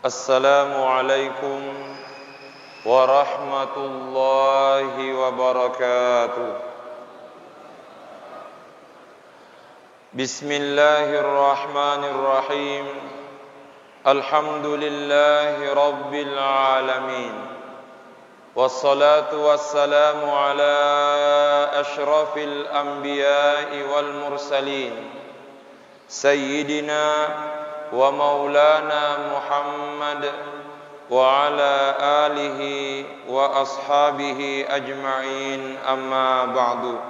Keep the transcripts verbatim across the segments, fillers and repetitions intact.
السلام عليكم ورحمة الله وبركاته. بسم الله الرحمن الرحيم. الحمد لله رب العالمين. والصلاة والسلام على أشرف الأنبياء والمرسلين، سيدنا ومولانا محمد وعلى آله وأصحابه أجمعين، أما بعد.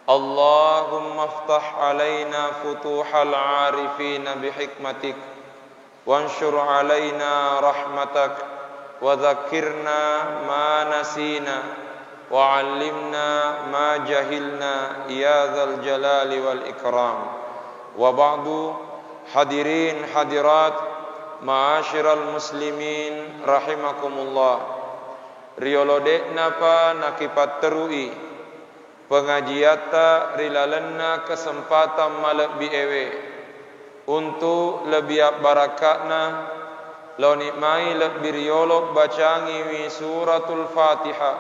اللهم افتح علينا فتوح العارفين بحكمتك، وانشر علينا رحمتك، وذكرنا ما نسينا، وعلمنا ما جهلنا، يا ذا الجلال والإكرام. وبعد، hadirin hadirat, ma'asyiral muslimin rahimakumullah. Riolo de'napa nakipatterui pengajiatta ri lalenna kesempatang malebbi ewe, untu lebbi abbarakka'na, laoni mai lebbi riolo bacangiwi Suratul Fatihah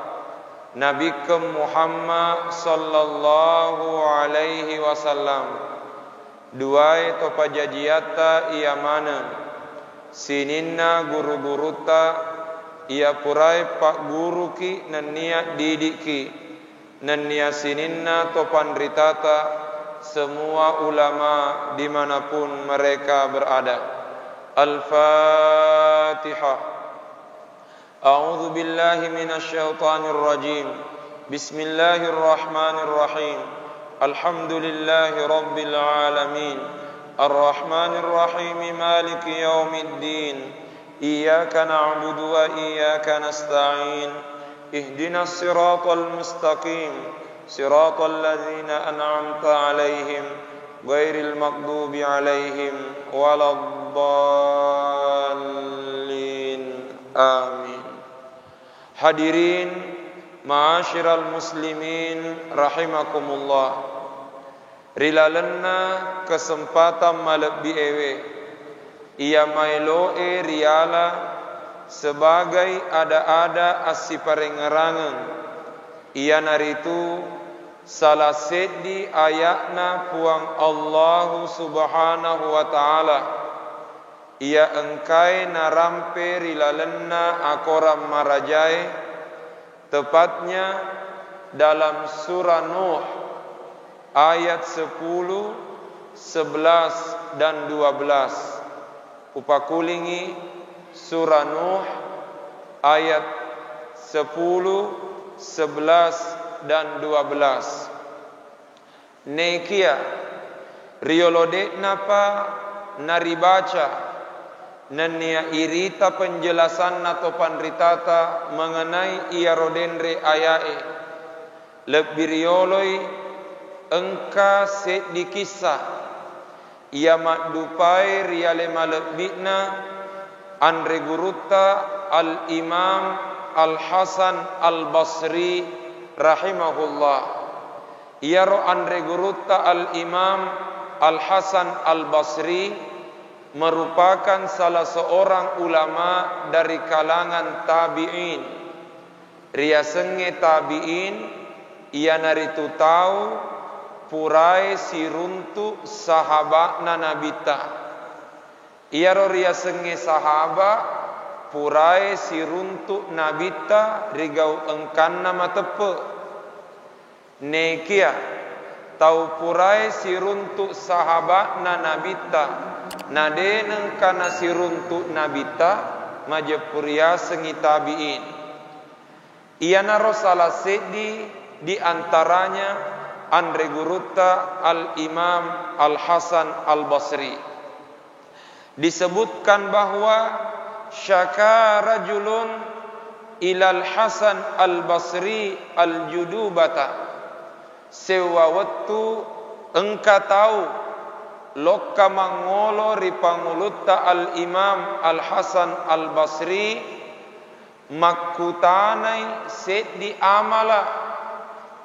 Nabikkeng Muhammad sallallahu alaihi wasallam. Duae to pajajiatta iya maneng, sininna guru-gurutta iya purae pagguruki nennia didikki, nennia sininna to panritata, semua ulama dimanapun mereka berada. Al-Fatihah. أعوذ بالله من الشيطان الرجيم. بسم الله الرحمن الرحيم. الحمد لله رب العالمين. الرحمن الرحيم. مالك يوم الدين. إياك نعبد وإياك نستعين. اهدنا الصراط المستقيم. صراط الذين أنعمت عليهم غير المغضوب عليهم ولا الضالين. آمين. Hadirin ma'asyiral muslimin rahimakumullah. Ri lalenna kesempatang malebbi ewe, iya maeloe riala sebagai ada-ada assiparengngerangeng, iyanaritu sala seddi aya'na Puang Allahu Subhanahu wa Ta'ala, iya engkae narampe ri lalenna akorang marajae, tepatnya dalam Surah Nuh ayat sepuluh, sebelas, dan dua belas. Upakulingi, Surah Nuh ayat sepuluh, sebelas, dan dua belas. Nekia, riolo de'napa naribaca, nennia irita penjelasanna to panritata mengenai iyaro denre aya'e, lebbi rioloi engka seddi kissa iya maddupae ri ale malebbi'na anre gurutta Al-Imam Al-Hasan Al-Basri rahimahullah. Iyaro anre gurutta Al-Imam Al-Hasan Al-Basri merupakan salah seorang ulama dari kalangan tabi'in. Riasengnge tabi'in, iyanaritu tau purae siruntu sahaba'na Nabitta. Iyaro riasengnge sahaba, purae siruntu Nabitta ri gau engkanna mateppe. Nekia tau purae siruntu sahaba'na Nabitta, na de nengka nasiruntu Nabitta, majeppu riasengngi tabi'in. Iyanaro salah seddi di antaranya anre gurutta Al-Imam Al-Hasan Al-Basri. Disebutkan bahwa syaka rajulun ilal Hasan Al-Basri al-judubata. Sewwa wettu engka tau lokka mangolo ri pangulutta Al-Imam Al-Hasan Al-Basri, makkutanai seddi amala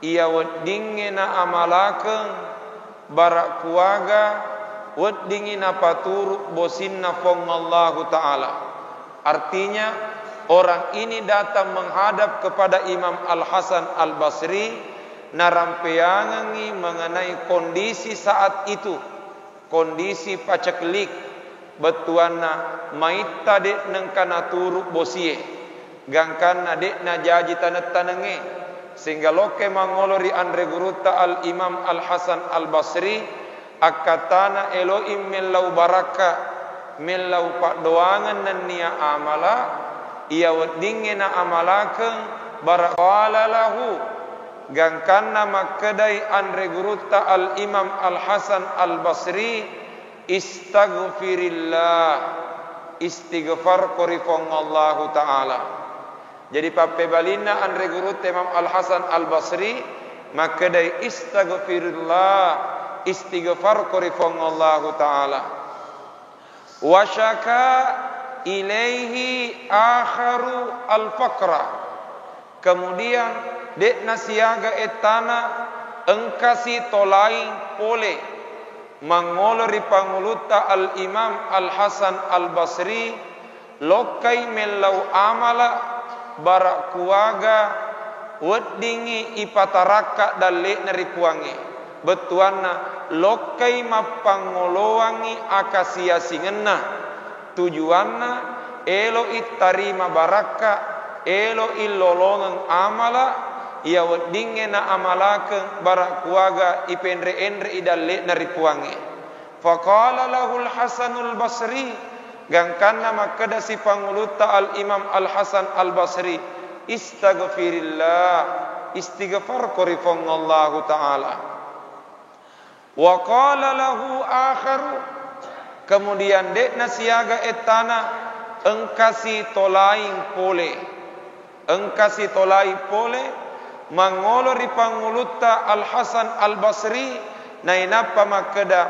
iya weddingnge naamalakeng, bara kuaga weddingngi napaturu bosinna Puang Allahu Ta'ala. Artinya, orang ini datang menghadap kepada Imam Al-Hasan Al-Basri, narampeangengngi mengenai kondisi saat itu, kondisi paceklik, bettuanna maitta de' nengka naturu bosie, gangkanna de' najaji taneng-tanengnge, sehingga lokke mangolo ri anre gurutta Al-Imam Al-Hasan Al-Basri, akkattana eloi mellau barakka, mellau paddoangeng nennia amala, iya weddingnge naamalakeng, bara-, qala lahu, gangkanna makkedai anre gurutta Al-Imam Al-Hasan Al-Basri, "Istaghfirillah, istighfar ko ri Puang Allahu Ta'ala." Jadi pappebalinna anre gurutta Imam Al-Hasan Al-Basri makkedai, "Istaghfirullah, istighfar ko ri Puang Allahu Ta'ala." Wa syaka ilaihi akharu al-faqra. Kemudian, de'na siaga ettana, engkasi tolaing pole mangolo ri pangulutta Al-Imam Al-Hasan Al-Basri, lokkai mellau amala, bara kuaga weddingngi ipatarakka dalle'na ri Puangnge. Bettuanna, lokkai mappangoloangngi akasiasingenna. Tujuanna, elo'i tarima barakka, elo'i lolongeng amala, iya weddingnge naamalakeng bara kuaga ipenre-enre'i dalle'na ri Puangnge. Faqala lahul Hasanul Basri, gangkanna makkedasi pangulutta Al-Imam Al-Hasan Al-Basri, "Istaghfirillah, istighfar ko ri Puang Allahu Ta'ala." Wa qala lahu akharu, kemudian de'na siaga ettana, engkasi tolaing pole. Engkasi tolai pole, mangolo ri pangulutta Al-Hasan Al-Basri, nainappa makkeda,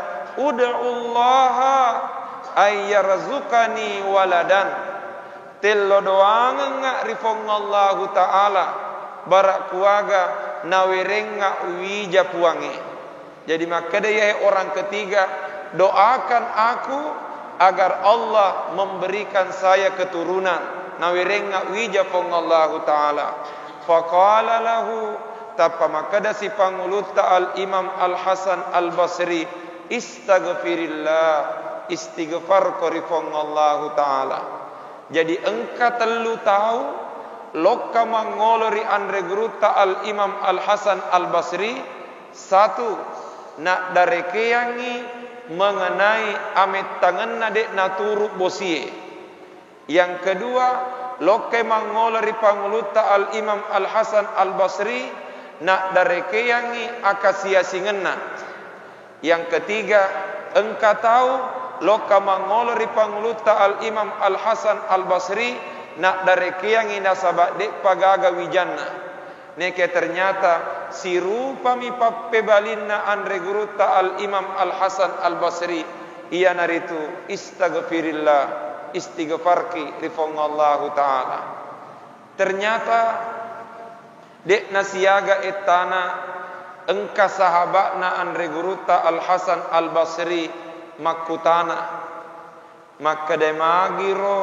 "Ud'ullaha ayyarzuqani waladan." Tello doangengnga ri Puang Allahu Ta'ala, bara kuaga nawerengnga wija Puangnge. Jadi makkeda, "Yahai orang ketiga, doakan aku agar Allah memberikan saya keturunan." Nawerengnga wija Puang Allahu Ta'ala. Faqala lahu, tappa makkedasi pangulutta Al-Imam Al-Hasan Al-Basri, "Istaghfirillah, istighfar ko ri Puang Allahu Ta'ala." Jadi engka tellu tau lokka mangolo ri anre gurutta Al-Imam Al-Hasan Al-Basri, satu, naddarekeangngi mengenai amettangenna de' naturu bosie. Yang kedua, lokkai mangolo ri pangulutta Al-Imam Al-Hasan Al-Basri, naddarekeangngi akasiasingenna. Yang ketiga, engka tau lokka mangolo ri pangulutta Al-Imam Al-Hasan Al-Basri, naddarekeangngi nasaba de'pa gaga wijanna. Neke ternyata sirupami pappebalinna anre gurutta Al-Imam Al-Hasan Al-Basri, iyanaritu, "Istaghfirillah, istighfarki ri Puang Allahu Ta'ala." Ternyata de'na siaga ettana, engka sahaba'na anre gurutta Al-Hasan Al-Basri makkutana, makkeda, "Magiro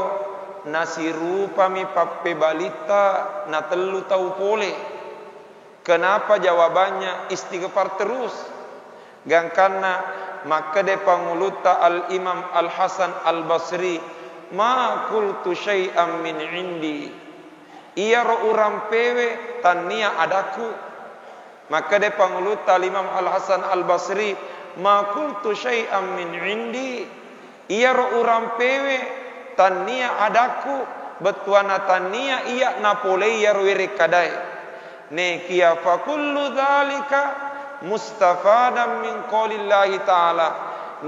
nasirupami pappebalitta na tellu tau pole? Kenapa jawabannya istighfar terus?" Gangkanna makkeda pangulutta Al-Imam Al-Hasan Al-Basri, "Ma qultu syai'an min indi." Iyaro urampewe tannia adakku. Makkeda pangulutta Al-Imam Al-Hasan Al-Basri, "Ma qultu syai'an min indi." Iyaro urampewe tannia adakku, bettuanna tannia iya napolei iyaro werekkadae. Nekia fakullu dzalika mustafadan min qaulillahi ta'ala.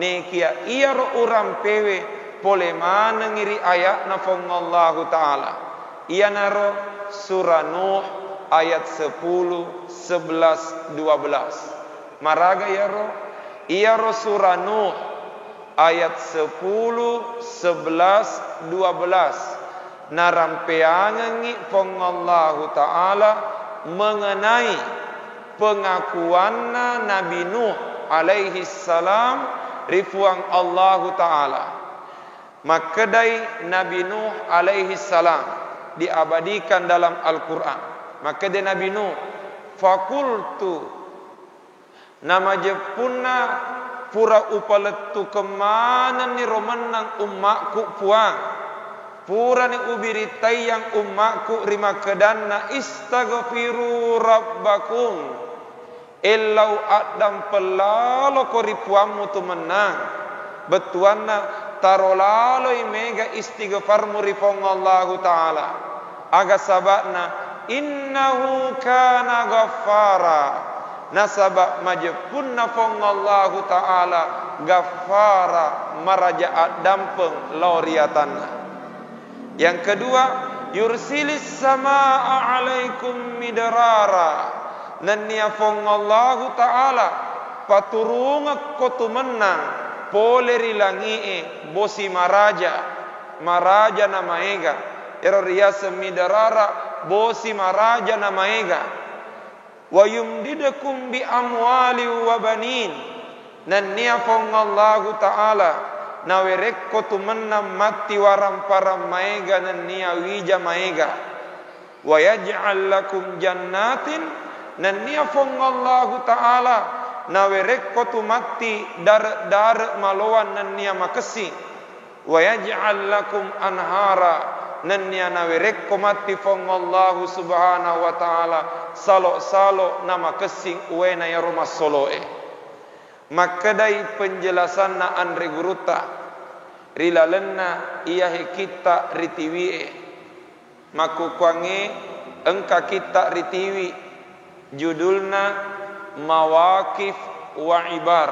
Nekia iyaro urampewe pole manengngi ri aya'na Puang Allahu Ta'ala. Iyanaro Surah Nuh ayat sepuluh, sebelas, dua belas. Maraga iyaro? Iyaro Surah Nuh ayat sepuluh, sebelas, dua belas. Narampeangengngi Puang Allahu Ta'ala mengenai pengakuanna Nabi Nuh alaihi salam ri Puang Allahu Ta'ala. Makkedai Nabi Nuh alaihi salam, diabadikan dalam Al-Quran. Makkeda Nabi Nuh, "Fakultu," namajeppunna pura upalettukeng manenni ro mennang ummakku Puang. Purani ubirittaiang ummakku rimakkedanna, "Istaghfiru rabbakum." Ellau addampeng laloko ri Puammu tu mennang. Bettuanna, taro laloi mega istighfarmu ri Puang Allahu Ta'ala. Aga saba'na? Innahu kana ghaffara. Nasaba majeppunna Puang Allahu Ta'ala ghaffara, maraja addampeng lao ri atanna. Yang kedua, yursilis samaa alaikum midrara. Nennia Puang Allahu Ta'ala paturungekko tu mennang pole ri langi'e bosi maraja, maraja na maega. Ero riaseng midrara, bosi maraja na maega. "Wa yumdidkum bi amwali wa banin." Nennia Puang Allahu Ta'ala nawerekko tu mennang matti waramparang maega nennia wija maega. "Wa yaj'al lakum jannatin." Nennia Puang Allahu Ta'ala nawerekko tu matti dare-dare maloang nennia makessing. "Wa yaj'al lakum anhara." Nennia nawerekko matti Puang Allahu Subhanahu wa Ta'ala salo-salo namakessing uwaena iyaro massolo'e. Makkedai penjelasanna anre gurutta ri lalenna iyahe kitta ri tiwi'e. Makkukkuangnge engka kitta ri tiwi, judulna Mawaqif wa Ibar.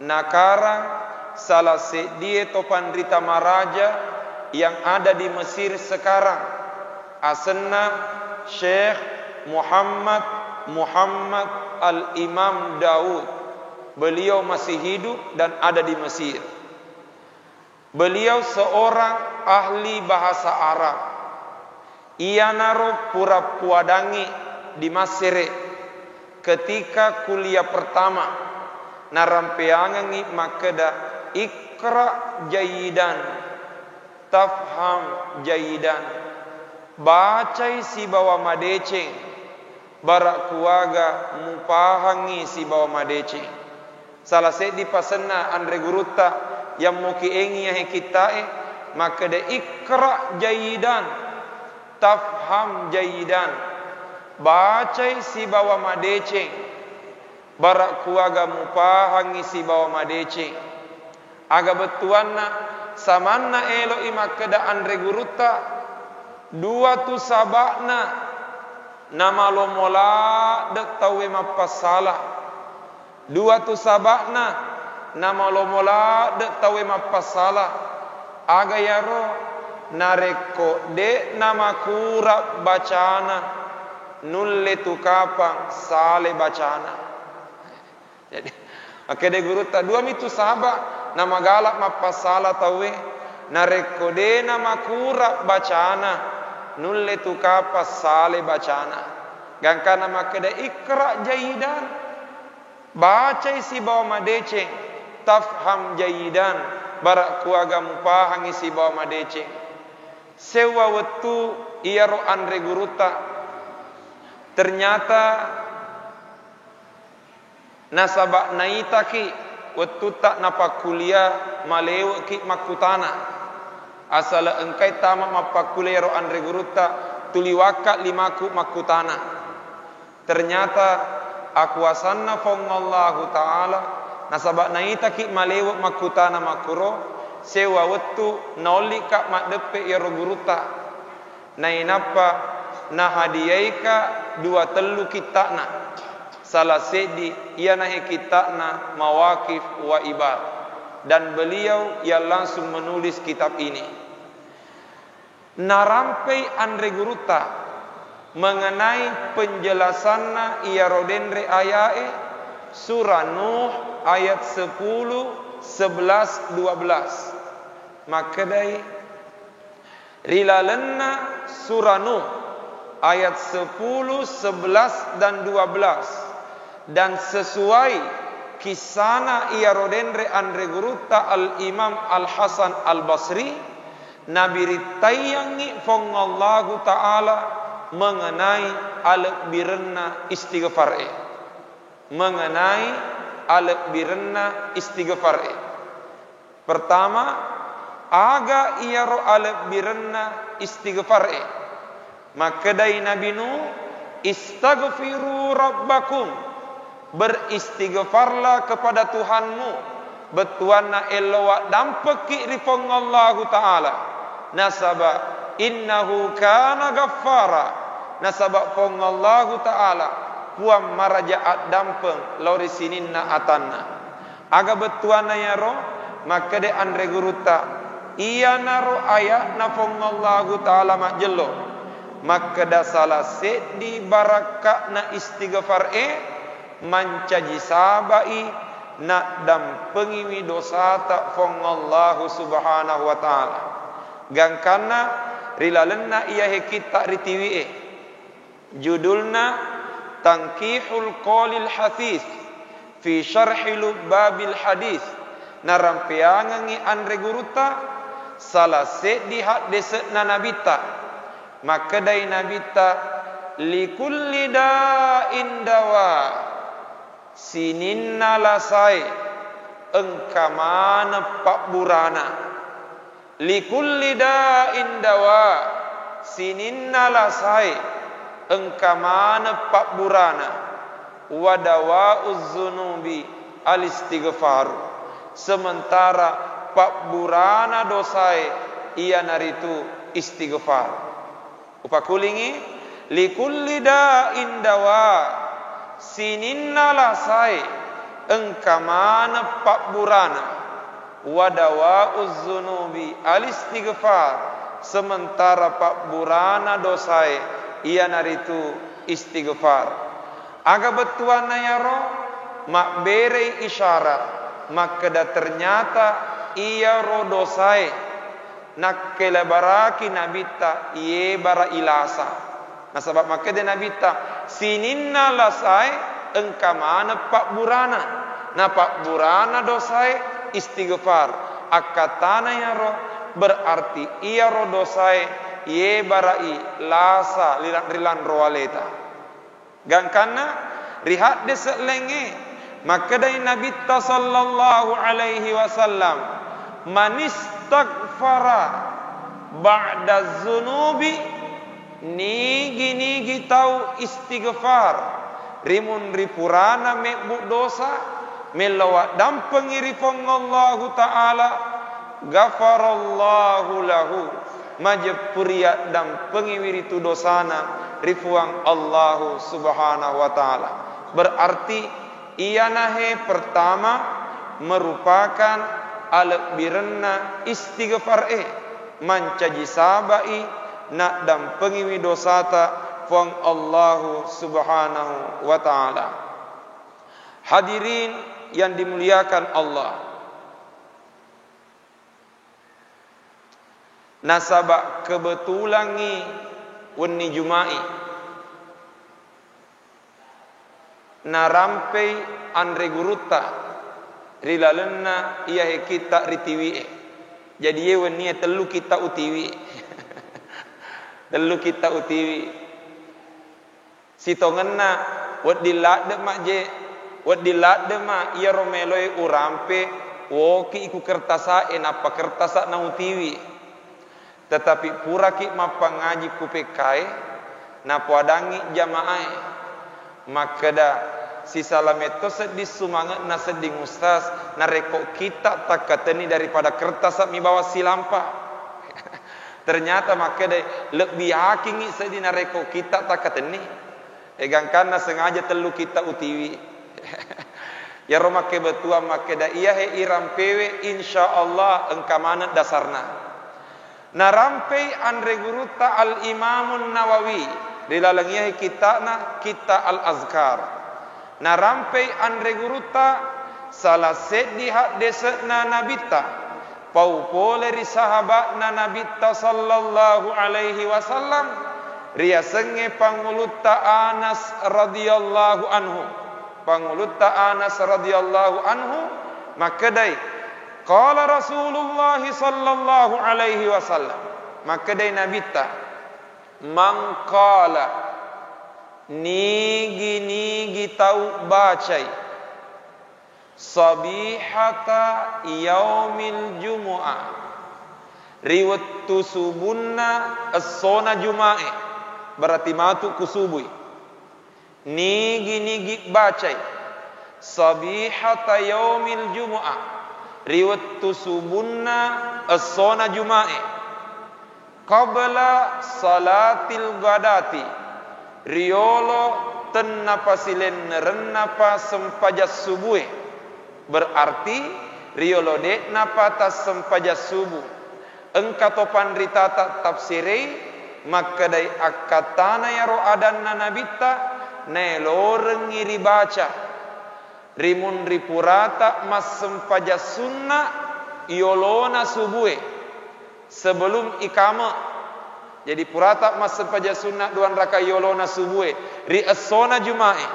Nakarang salah seddie to panrita maraja yang ada di Mesir sekarang, asenna Syekh Muhammad Muhammad Al-Imam Daud. Beliau masih hidup dan ada di Mesir. Beliau seorang ahli bahasa Arab. Iyanaro pura puadangngi di Massere ketika kuliah pertama, narampeangengngi makkeda, "Iqra jayyidan, tafham jayyidan." Bacai sibawa madeceng, bara kuaga mupahangngi sibawa madeceng. Salah seddi pasenna anre gurutta yang mukiengi yahe kitta'e, makkeda, "Iqra jayyidan, tafham jayyidan." Bacai sibawa madeceng, bara kuaga mupahangngi sibawa madeceng. Aga bettuanna, samanna elo'i makkeda anre gurutta, dua tu saba'na namalomo ladde tauwe mappassala. Dua tu saba'na namalomo ladde tauwe mappassala. Aga yaro? Narekko de'na makura bacana, nulle tu kapang sale bacana. Jadi, makkeda gurutta, dua mitu saba namagala mappassala tauwe, narekko de'na makura bacana, nulle tu kapang sale bacana. Gangkana makkeda, "Iqra jayyidan." Bacai sibawa madeceng, tafham jayyidan, bara kuaga mupahangngi sibawa madeceng. Sewwa wettu iyaro anre gurutta, ternyata nasaba naitaki wettutta napakkulia, malewe'ki makkutana. Asale engkai tama mappakkulia iyaro anre gurutta, tuli wakka limaku makkutana. Ternyata akuasanna Puang Allahu Ta'ala, nasaba naitaki malewe makkutana makkuro, sewwa wettu naollika maddeppe iyaro gurutta. Nainappa nahadiaika dua tellu kitta'na. Salah seddi iyanahe kitta'na Mawaqif wa Ibar. Dan beliau yang langsung menulis kitab ini. Narampei anre gurutta mengenai penjelasanna iyaro denre aya'e, Surah Nuh ayat sepuluh, sebelas, dua belas. Makkedai, ri lalenna Surah Nuh ayat sepuluh, sebelas, dan dua belas, dan sesuai Kissana iyaro denre anre gurutta Al-Imam Al-Hasan Al-Basri, nabirittaiyangngi Puang Allahu Ta'ala mengenai alebbirenna istighfar e. Mengenai alebbirenna istighfar e. Pertama, aga iyaro alebbirenna istighfar e? Makkedai Nabi Nuh, "Istaghfiru rabbakum." Beristighfarlah kepada Tuhanmu, bettuanna ello waddampekki ri Puang Allahu Ta'ala. Nasaba innahu kana ghaffara. Nasaba Puang Allahu Ta'ala Puang maraja addampeng lao ri sininna atanna. Aga bettuanna iyaro? Makkeda anre gurutta, iyanaro aya'na Puang Allahu Ta'ala majjello. Makkeda salah seddi barakka'na istighfar e, mancaji saba'i naddampengiwi dosata Puang Allahu Subhanahu wa Ta'ala. Gangkanna ri lalenna iyahe kitta ritiwi e. Judulna Tankihul Qaulil Hatsits fi Syarhi Lubbabil Hadits. Narampeangengngi anre gurutta salah seddi haddese'na Nabitta. Makkedai Nabitta, "Likulli da'in dawa." Sininna lasae engka maneng pabburana. Likulli da'in dawa, sininna lasae engka maneng pabburana. Wa dawa'uz zunubi al-istighfar. Sementara pabburana dosae iyanaritu istighfar. Upakulingi, likulli da'in dawa, sininna lasae engka maneng pabburana. Wa dawa'uz zunubi al-istighfar, sementara pabburana dosae iyanaritu istighfar. Aga bettuanna iyaro? Mabberei isyara makkeda ternyata iyaro dosae nakkelebaraki Nabitta yebara ilasa. Nasaba makkeda Nabitta, sininna lasae engka maneng pabburana. Na pabburana dosae istighfar. Akkattana iyaro berarti iyaro dosae yebara'i lasa ri lanro aleta. Gangkanna ri haddese laingnge, makkedai Nabitta sallallahu alaihi wasallam, "Manistaghfara ba'da zunubi," nigi-nigi tau istighfar rimunri purana mebbu dosa, mello waddampengi ri Puang Allahu Ta'ala, ghafarallahu lahu, majeppuri yaddampengiwi ritu dosana ri Puang Allahu Subhanahu wa Ta'ala. Berarti iyanahe pertama merupakan alebbirenna istighfar e, mancaji saba'i naddampengiwi dosata Puang Allahu Subhanahu wa Ta'ala. Hadirin yang dimuliakan Allah, nasaba kebetulangngi wenni Juma'i narampei anre gurutta ri lalenna iyahe kitta ritiwi e. Jadi, iye wennie tellu kitta utiwi. Tellu kitta utiwi. Sitongenna, wedding ladde' ma je, wedding ladde' ma iyaro meloe urampe, woki ku kertasa e, nappa kertasa nautiwi. Tetapi puraki mappangaji ku pekkae, napoadangngi jamaae. Makkeda, sisala metto sedding sumange'na sedding ustaz, narekko kitta takkatenni daripada kertasa mi bawang silampa. Ternyata makkeda, lebbi yakingngi seddi narekko kitta takkatenni. E, gangkanna sengaja tellu kitta utiwi. Iyaro makkebetuang makkeda, iyahe irampewe, insya Allah engka maneng dasarna. Narampei anre gurutta Al-Imamun Nawawi ri laleng iyahe kitta'na, Kitta Al-Azkar. Narampei anre gurutta salah seddi haddese'na Nabitta, pau pole ri sahaba'na Nabitta sallallahu alaihi wasallam, riasengnge pangulutta Anas radhiyallahu anhu. Pangulutta Anas radhiyallahu anhu makkedai, qala Rasulullah sallallahu alaihi wasallam, makkedai Nabitta, man qala, nigi-nigi tau bacai, sabihata yaumil jumu'ah, ri wettu subunna essona Juma'e, berarti matu ku subui. Nigi-nigi bacai, sabihata yaumil jumu'ah, ri wettu subunna essona Juma'e, qabla salatil ghadati, riolo tennapa silennerennapa sempajang subue, berarti riolo de'napa tassempajang subu. Engka to panritata tafsirei makkedai akkattana iyaro adanna Nabitta naelorengngi ribaca ri munri purata massempajang sunna yolona subue, sebelum ikame. Jadi purata massempajang sunna dua rakaat yolona subue ri essona Juma'e,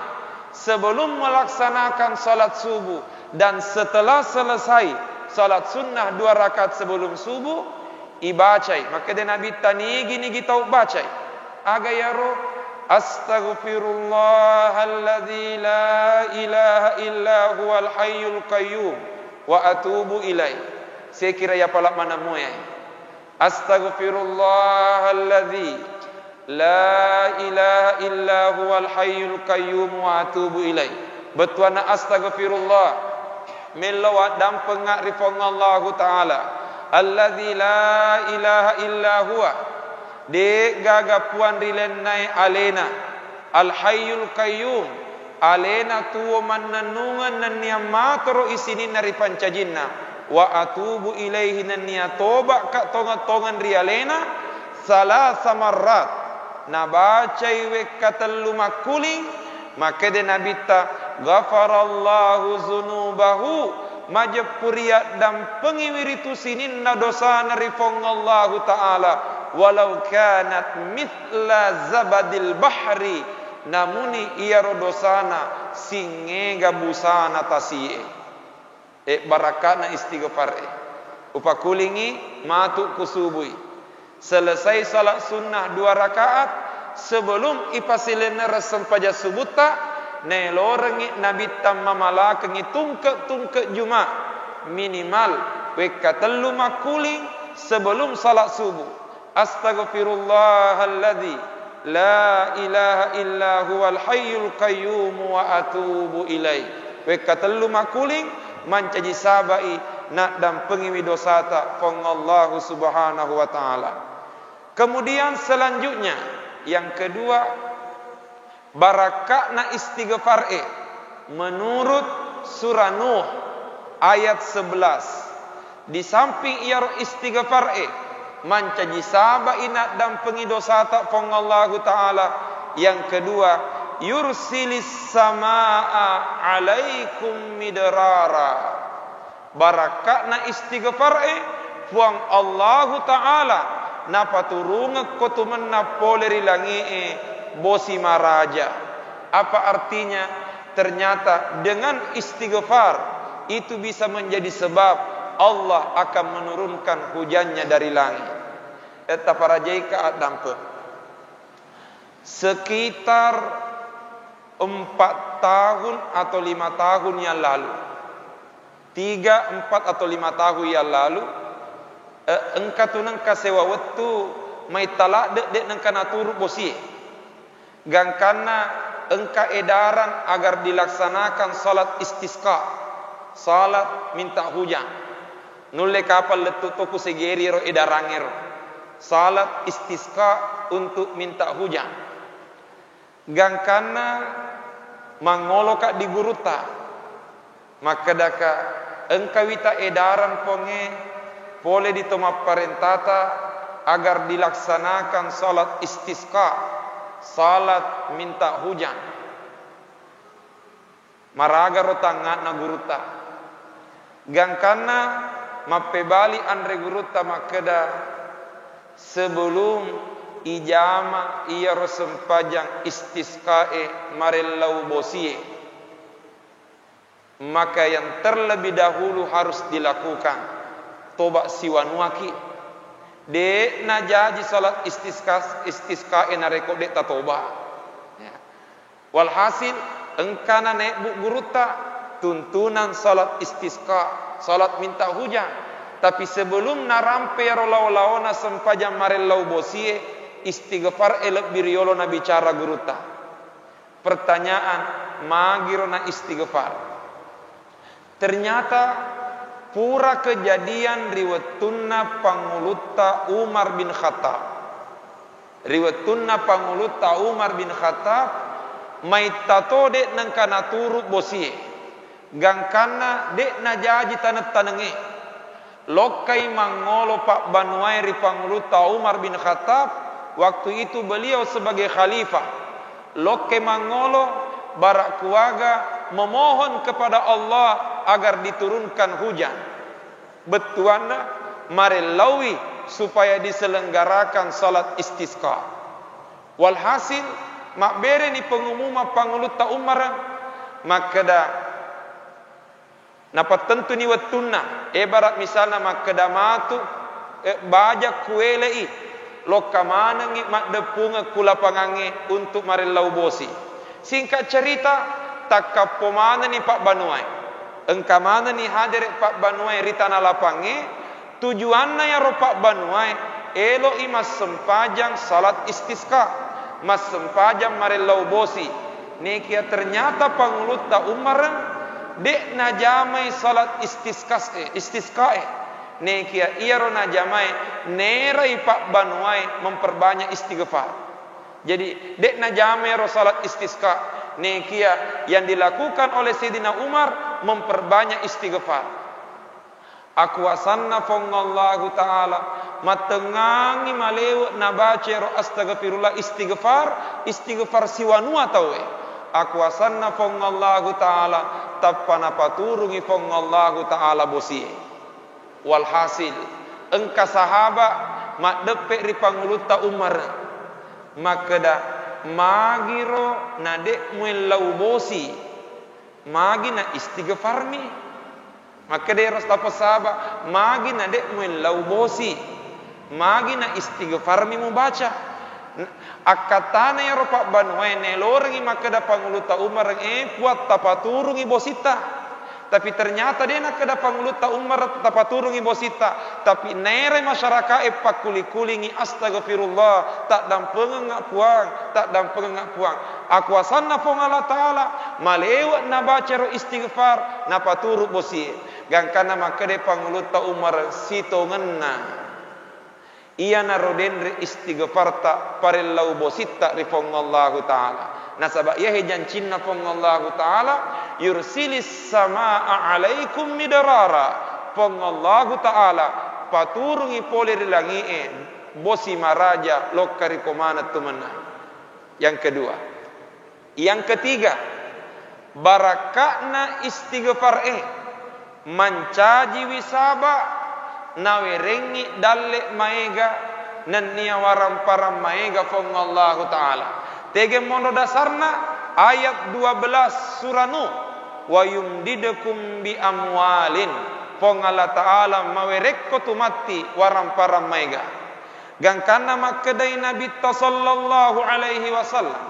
sebelum melaksanakan salat subuh dan setelah selesai salat sunnah dua rakaat sebelum subuh, ibacai. Makkeda Nabitta, nigi-nigi tau bacai. Aga iyaro? Astaghfirullahalladzi la ilaha illa huwal hayyul qayyum wa atubu ilaih. Sekira iyapala maneng mua. Astaghfirullahalladzi la ilaha illa huwal hayyul qayyum wa atubu ilaih. Bettuanna astaghfirullah, mello waddampengnga ri Puang Allahu Ta'ala, alladzi la ilaha illa huwa, de'gaga puang ri lainnae alena, al hayyul qayyum, alena tuwo mannennungeng nennia matoro i sininna ri pancajinna, wa atubu ilaihi, nennia toba'ka tongeng-tongeng ri alena, salasa marrat, nabacai wekka tellu makkuling, makkeda Nabitta, ghafarallahu dzunubahu, majeppu riaddampengiwi ritu sininna dosana ri Puang Allahu Ta'ala, walau kanat mithla zabadil bahri, namuni iyaro dosana singngega busana tasi'e. E, barakka'na istighfar e. Upakulingi matu ku subui. Selesai salat sunnah dua rakaat, sebelum ipasilennereng sempajang subutta, naelorengngi Nabitta mamalakengngi tungke-tungke Juma, minimal wekka tellu makkuling sebelum salat subuh. Astaghfirullahalladzi la ilaha illa huwal hayyul qayyum wa atubu ilaih. Wekka tellu makkuling mancaji sabai naddampengiwi dosata Puang Allahu Subhanahu wa Ta'ala. Kemudian selanjutnya, yang kedua, barakka'na istighfar e, menurut surah Nuh ayat sebelas. Di samping iyaro istighfar e, mancaji sabai naddampengi dosata Puang Allahu Ta'ala. Yang kedua, yursilis samaa alaikum midrara. Barakka'na istighfar e, Puang Allahu Ta'ala napaturungekko tu mennang pole ri langi'e bosi maraja. Apa artinya? Ternyata dengan istighfar itu bisa menjadi sebab Allah akan menurunkan hujannya dari langit. E, taparajaika addampe. Sekitar empat tahun atau lima tahun yang lalu, tiga, empat atau lima tahun yang lalu, eh, engka tu nengka sewa wettu mai taladde, de nengka naturu bosie. Gangkanna engka edaran agar dilaksanakan salat istisqa, salat minta hujan. Nulle kapang lettu to ku segeri ro edarangngero. Salat istisqa untuk minta hujan. Gangkanna mangoloka di gurutta, makkedaka, engka wita edaran Puangnge pole di to mapparentata agar dilaksanakan salat istisqa, salat minta hujan. Maragaro tangnga'na gurutta. Gangkanna mappebali anre gurutta makkeda, sebelum ijama iyaro sempajang istisqae marellau bosie, Maka yang terlebih dahulu harus dilakukan, toba siwanuaki. De' najaji salat istisqa, istisqae narekko de' tatoba. Ya. Walhasil, engkana naebbu gurutta tuntunan salat istisqa, salat minta hujan. Tapi sebelum narampe iyaro lao-laona sempajang marellau bosie, istighfar e lebbi riolo nabicara gurutta. Pertanyaan, magiro na istighfar? Ternyata pura kejadian ri wettunna Pangulutta Umar bin Khattab. Ri wettunna Pangulutta Umar bin Khattab, maitta to de' nengka naturu bosie. Gangkanna de' najaji taneng-tanengnge. Lokkai mangngolo pabbanuae ri Pangulutta Umar bin Khattab, waktu itu beliau sebagai khalifah. Lokkai mangngolo, bara' kuaga memohon kepada Allah agar diturunkan hujan. Bettuanna, marellaui supaya diselenggarakan salat istisqa. Walhasil, mabbereni pengumuman Pangulutta Umar, makkeda, napattentuni wettunna. Ebara' misalna makkeda matu, eh, baja kuelei, lokka manengngi maddeppungeng ku lapangangnge untuk marellau bosi. Singkat cerita, takkappo manenni pabbanuae. Engka manenni hadere' pabbanuae ri tana lapangnge, tujuanna iyaro pabbanuae elo'i massempajang salat istisqa, massempajang marellau bosi. Nekia ternyata Pangulutta Umar de' najamai salat istisqas-, eh, istisqae. Nekia iyaro najamai, nerai pabbanuae memperbanyak istighfar. Jadi, de' najamai ro salat istisqa. Nekia yang dilakukan oleh Sayyidina Umar memperbanyak istighfar. Akuasanna Puang Allahu Ta'ala, mattengngangi malewe' nabaca ero astaghfirullah istighfar, istighfar siwanua tauwe. Akuasanna Puang Allahu Ta'ala, tappa napaturungi Puang Allahu Ta'ala bosie. Walhasil, engka sahaba' maddeppe' ri Pangulutta Umar, makkeda, magiro na de' muellau bosi, magi na istighfarmi. Makkeda ero sahaba', magi na de' muellau bosi, magi na istighfarmi mubaca. N-, akkattana ero pabbanuae, nelorengi makkeda Pangulutta Umar, eh, Puang, tapaturungi bositta. Tapi ternyata de' nakkeda Pangulutta Umar tapaturungi bositta, tapi naerai masyaraka'e pakkuli-kulingi, "Astaghfirullah, taddampengengnga Puang, taddampengengnga Puang." Akuasanna Puang Allah Ta'ala, malewe' nabaca ero istighfar, napaturu' bosie. Gangkanna makkeda Pangulutta Umar, sitongenna. Iyanaro denre istighfarta parellau bositta ri Puang Allahu Ta'ala. Nasaba' iyahe jancinna Puang Allahu Ta'ala, "Yursilis sama'a 'alaikum midrara." Puang Allahu Ta'ala paturungi pole ri langi'e bosi maraja lokka ri ko maneng tu mennang. Yang kedua, yang ketiga, barakka'na istighfar e, mancajiwi saba', nawerengngi dalle' maega, nennia waramparang maega Puang Allahu Ta'ala. Tege monro dasarna ayat dua belas surah Nuh, "Wa yumdidkum bi amwalin." Puang Allah Ta'ala mawerekko tu matti waramparang maega. Gangkanna makkedai Nabitta sallallahu alaihi wasallam,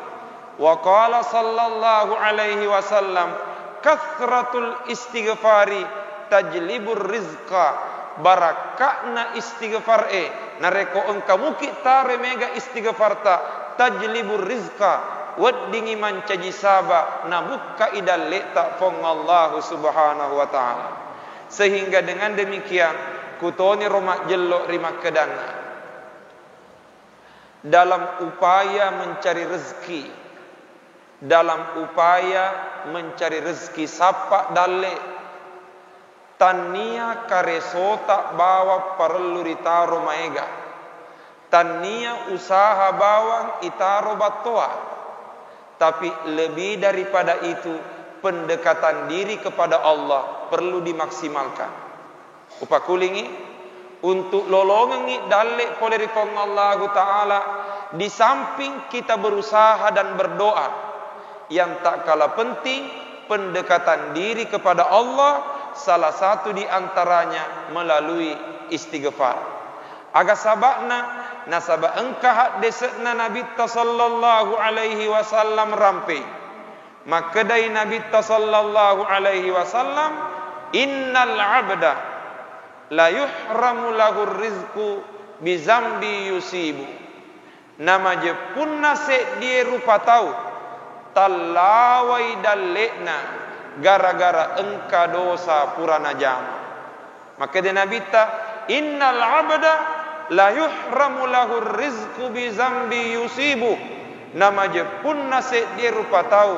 wa qala sallallahu alaihi wasallam, "Kathratul istighfari tajlibur rizqa." Barakka'na istighfar e, narekko engka muki taro mega istighfarta, tajlibur rizqa, weddingngi mancaji saba' nabukkai dalle'ta Puang Allahu Subhanahu wa Ta'ala. Sehingga dengan demikian, kutoniro majjello ri makkedanna. Dalam upaya mencari rezeki, dalam upaya mencari rezeki, sappa dalle', tannia karesota bawang parellu ritaro maega, tannia usaha bawang itaro battoa, tapi lebih daripada itu, pendekatan diri kepada Allah perlu dimaksimalkan. Upakulingi, untuk lolongengngi dalle' pole ri Puang Allahu Ta'ala, di samping kita berusaha dan berdoa, yang tak kalah penting, pendekatan diri kepada Allah, salah satu di antaranya melalui istighfar. Aga saba'na? Nasaba engka haddese'na Nabitta sallallahu alaihi wasallam rampei. Makkedai Nabitta sallallahu alaihi wasallam, "Innal abda la yuhramu lahur rizqu bizambi yusibu." Namajeppunna seddie rupa tau tallawai dalle'na gara-gara engka dosa pura najama. Makkeda Nabitta, "Innal abda la yuhramu lahur rizqu bizambi yusibu." Namajeppunna seddie rupa tau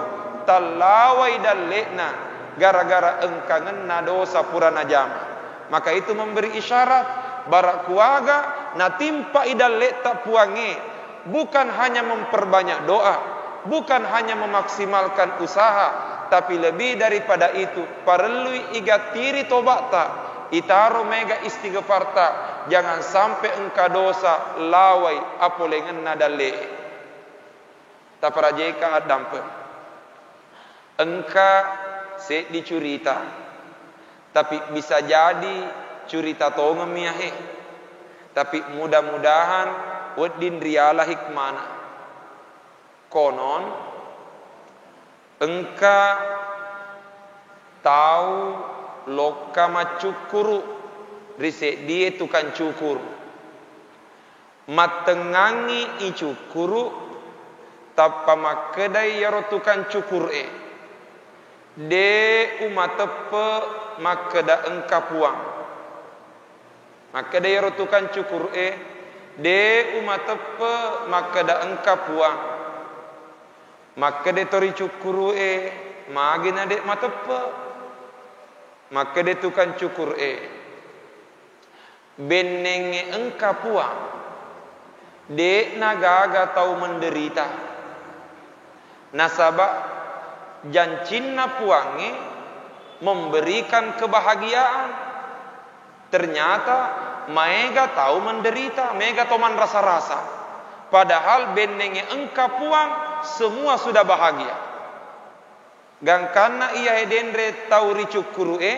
tallawai dalle'na gara-gara engkangenna dosa pura najama. Maka itu memberi isyarat, bara kuaga natimpai dalle'ta Puangnge, bukan hanya memperbanyak doa, bukan hanya memaksimalkan usaha, tapi lebih daripada itu, parellui igattiri toba'ta, itaro mega istighfarta, jangan sampai engka dosa lawai apolengenna dalle'e. Taparajeka addampeng. Engka seddi curita, tapi bisa jadi curita tongeng miahe. Tapi mudah-mudahan wedding riala hikmana. Konon engka tau lokka maccukkuru ri seddie tukang cukur. Mattengngangngi icukkuru, tappa makkedai iyaro tukang cukur e, "De umateppe makkeda engka Puang." Makkeda iyaro tukang cukur e, "De umateppe makkeda engka Puang." Makkeda to ricukkuru e, "Magi na de mateppe?" Makkeda tukang cukur e, "Bennengnge engka Puang, de'na gaga tau menderita. Nasaba jancinna Puangnge memberikan kebahagiaan. Ternyata maega tau menderita, maega tau manrasa-rasa. Padahal bennengnge engka Puang, semua sudah bahagia." Gangkanna iyahe denre tau ricukkuru e,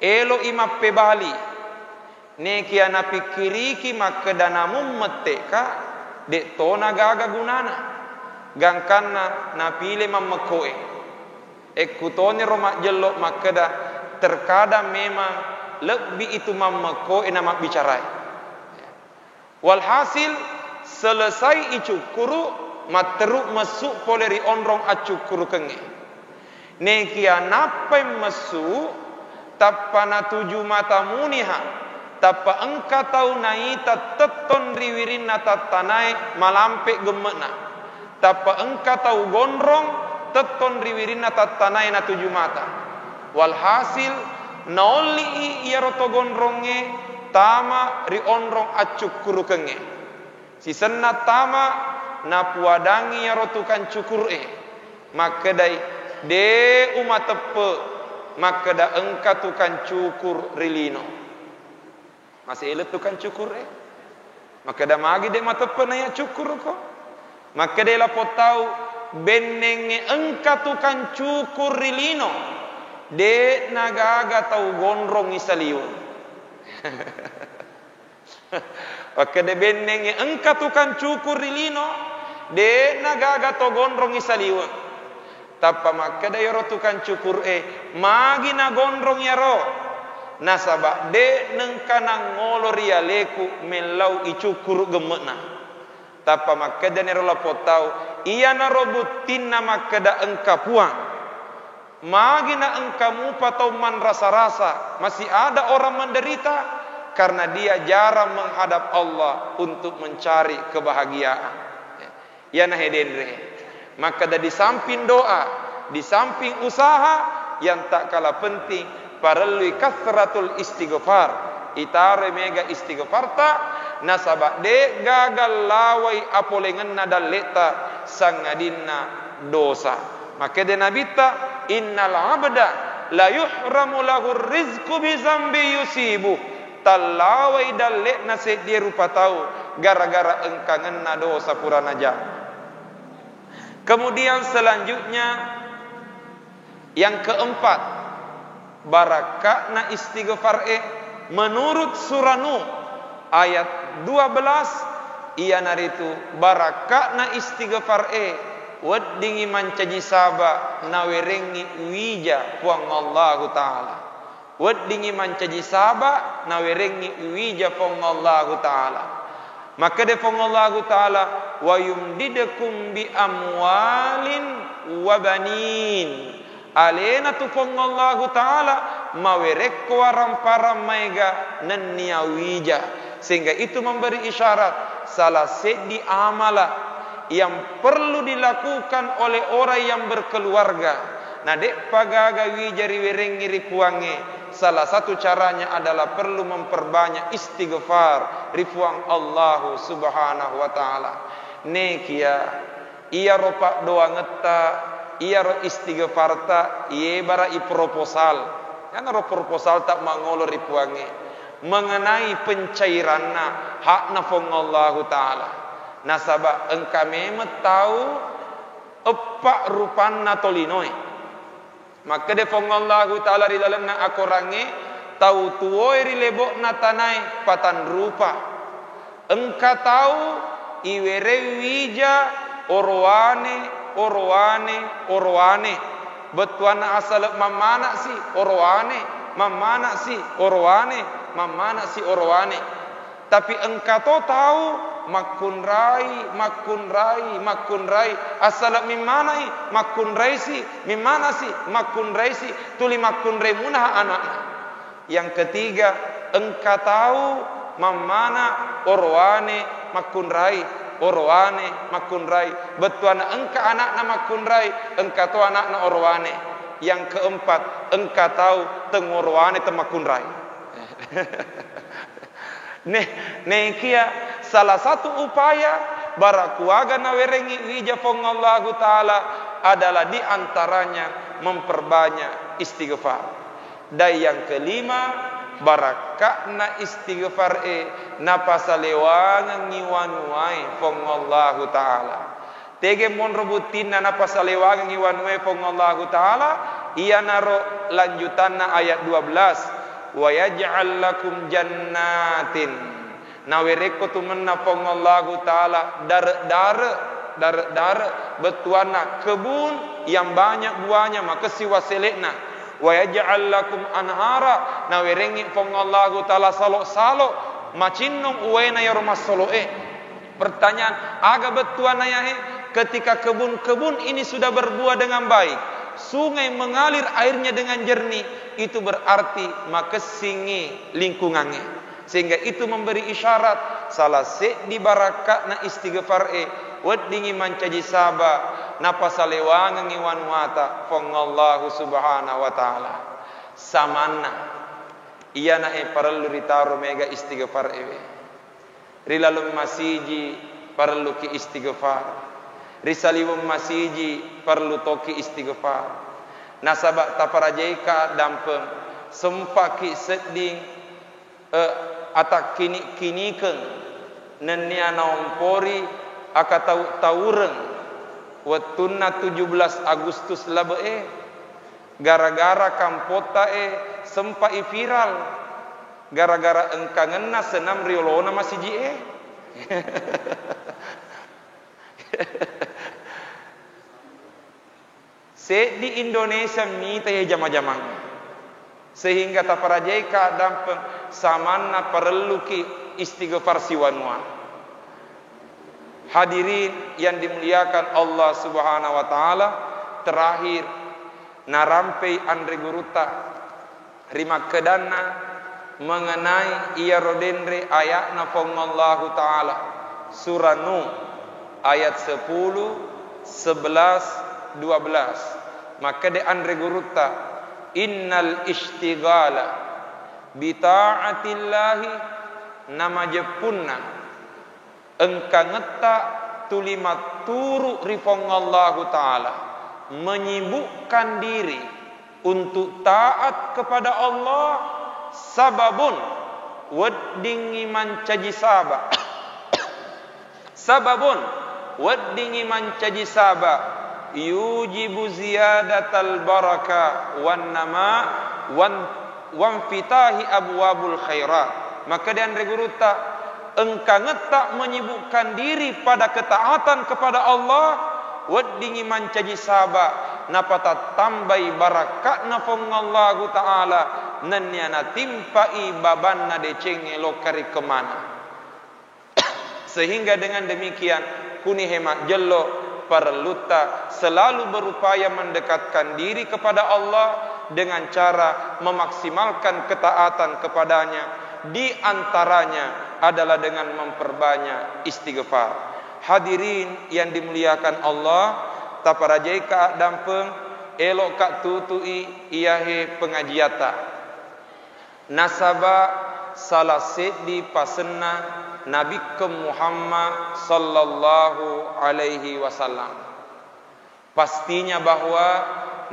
eloi mappebali. Nekia napikkiriki makkeda namung mette'ka, de tona gaga gunana. Gangkanna napile mammekko e. Ekkutoniro majjello makkeda, terkadang memang lebbi itu mammekko e na mabbicara e. Walhasil, selesai icukkuru, matteru messu pole ri onrong accukkurukengnge. Nekia nappai messu, tappa natuju mata muniha, tappa engka tau naita tettong ri wirinna tattanae malampe gemme'na. Tappa engka tau gondrong tettong ri wirinna tattanae natuju mata. Walhasil, naolli'i iyaro to gondrongnge tama ri onrong accukkurukengnge. Sisenna tama, napuadangngi iyaro tukang cukur e, makkedai, "De umateppe makkeda engka tukang cukur ri lino." Masih elek tukang cukur e. Makkeda, "Magi de mateppe naiya cukkuruko?" Makkeda lapong tau, "Bennengnge engka tukang cukur ri lino, de'na gaga tau gondrongi saliweng." Makkeda, "Bennengnge engka tukang cukur ri lino, de'na gaga tau gondrongi saliweng." Tappa makkeda iyaro tukang cukur e, "Magi nagonrong iyaro? Nasaba de nengka nangolo ri aleku mellau icukkuru gemme'na." Tappa makkedani ro lapong tau, "Iyanaro buttinna makkeda engka Puang. Magi na engka mupa tau manrasa-rasa, masih ada orang menderita karena dia jarang menghadap Allah untuk mencari kebahagiaan." Iyana he denre. Makkeda di samping doa, di samping usaha, yang tak kalah penting, parellui katsratul istighfar. Itaroi mega istighfarta, nasaba de gaga lawai apolengenna dalle'ta sangadinna dosa. Makkeda Nabitta, "Innal abda la yuhramu lahur rizqu bizambi yusibu." Tallawai dalle'na seddie rupa tau gara-gara engkangenna dosa pura najama. Kemudian selanjutnya, Yang keempat, barakka'na istighfar e, menurut surah Nuh ayat dua belas, iyanaritu barakka'na istighfar e, weddingngi mancaji saba nawerengngi wija Puang Allahu Ta'ala. Weddingngi mancaji saba nawerengngi wija Puang Allahu Ta'ala. Makkeda Puang Allahu Ta'ala, "Wa yumdidkum bi amwalin wa banin." Alena tu Puang Allahu Ta'ala mawerekko waramparang maega nennia wija. Sehingga itu memberi isyarat salah seddi amala yang perlu dilakukan oleh orang yang berkeluarga. Na de'pa gaga wija riwerengngi ri Puangnge, salah satu caranya adalah perlu memperbanyak istighfar ri Puang Allahu Subhanahu wa Ta'ala. Nekia, iyaro paddoangetta, iyaro istighfarta, yebara i proposal. Iyanaro proposalta mangolo ri Puangnge mengenai pencairanna hakna Puang Allahu Ta'ala. Nasaba engka memeng tau eppa rupanna tolinoe. Makkeda Puang Allahu Ta'ala ri lalenna akorangnge, tau tuwoe ri lebo'na tanae patanrupa. Engka tau iwereng wija orowane, orowane, orowane. Bettuanna asale mammana'si orowane, mammana'si orowane, mammana'si orowane. Tapi engka to tau makkunrai, makkunrai, makkunrai, asala mimmana'i, makkunraisi, mimmanasi, makkunraisi, tuli makkunrai munaha ana'na. Yang ketiga, engka tau mammana orowane makkunrai, orowane makkunrai, bettuanna engka ana'na makkunrai, engka to ana'na orowane. Yang keempat, engka tau tengorowane temmakkunrai. Ne-, nekia salah satu upaya barakuaga nawerengngi wija Puang Allahu Ta'ala adalah di antaranya memperbanyak istighfar. Dan yang kelima, barakka'na istighfar e napasalewangengngi wanuwae Puang Allahu Ta'ala. Tege monro buttinna napasalewangengngi wanuwae Puang Allahu Ta'ala, iyanaro lanjutanna ayat dua belas, "Wa yaj'al lakum jannatin." Nawerekko tumenna Puang Allahu Ta'ala dare'-dare', dare'-dare', bettuanna kebun yang banyak buahnya, makessing wasele'na. "Wa yaj'al lakum anhara," nawerengngi Puang Allahu Ta'ala salo-salo macinnong uwaena iyaro massolo'e. Pertanyaan, aga bettuanna yae? Ketika kebun-kebun ini sudah berbuah dengan baik, sungai mengalir airnya dengan jernih, itu berarti makessingngi lingkungangnge. Sehingga itu memberi isyarat salah seddi barakka'na istighfar e, weddingngi mancaji saba napasalewangengngi wanuwata Puang Allahu Subhanahu wa Ta'ala. Samanna, iyanae parellu ritaro mega istighfar ewe. Ri laleng masiji parelluki istighfar. Ri saliweng masiji parellu toki istighfar. Nasaba taparajaika dampeng, sempaki sedding, eh, atakkini-kinikeng nennia naompori akatau-taureng wettunna tujuh belas Agustus labe'e, gara-gara kampottae sempai viral. Gara-gara engkangenna senam riolona masiji'e. Seddi Indonesia mita ye jama-jamang. Sehingga taparajaika dampeng samanna parelluki istighfar siwanua. Hadirin yang dimuliakan Allah Subhanahu wa Ta'ala, terakhir, narampei anre gurutta ri makkedanna mengenai iyaro denre aya'na Puang Allahu Ta'ala, Surah Nuh, ayat sepuluh, sebelas, dua belas. Makkeda anre gurutta, "Innal isytighala bita'atillahi," namajeppunna engkangetta tuli matturu ri Puang Allahu Ta'ala, menyibukkan diri untuk taat kepada Allah, sababun, weddingngi mancaji saba. Sababun, weddingngi mancaji saba Yujibu ziyadatal baraka wan nama wan, wanfitahi abwabul khairat. Makkeda anre gurutta, engkangetta menyibukkan diri pada ketaatan kepada Allah, weddingi mancaji saba, napatattambai barakka'na Puang Allahu Ta'ala, nennia natimpai babanna decengnge lokka ri kemana. Sehingga dengan demikian, kunihe majjello parellutta selalu berupaya mendekatkan diri kepada Allah dengan cara memaksimalkan ketaatan kepada-Nya, di antaranya adalah dengan memperbanyak istighfar. Hadirin yang dimuliakan Allah, taparajaika addampeng, eloka tutui iyahe pengajiatta. Nasaba sala seddi pasenna Nabikkeng Muhammad sallallahu alaihi wasallam. Pastinya bahwa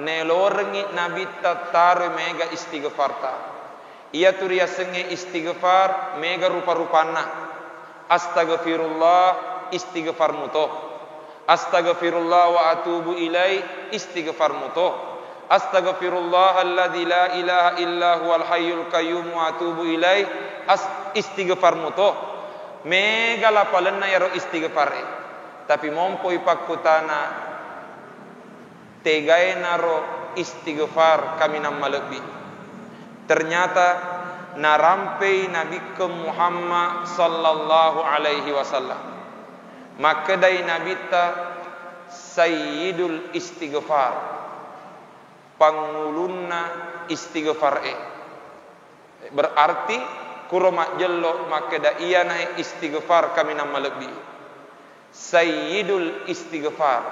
naelorengngi Nabitta taroi maega istighfarta. Iyatu riasengnge istighfar maega rupa-rupanna. Astaghfirullah, istighfar muto. Astaghfirullah wa atubu ilai, istighfar muto. Astaghfirullahal ladzi la ilaha illa huwal hayyul qayyum wa atubu ilai, as-, istighfar muto. Mega lapalenna iyaro istighfar e. Tapi mompoi pakkutana, tegaenaro istighfar kaminang malebbi. Ternyata narampei Nabikkeng Muhammad sallallahu alaihi wasallam. Makkedai Nabitta, "Sayyidul istighfar." Pangulunna istighfar e. Berarti kuro majjello makkeda iyanae istighfar kaminang malebbi. Sayyidul istighfar.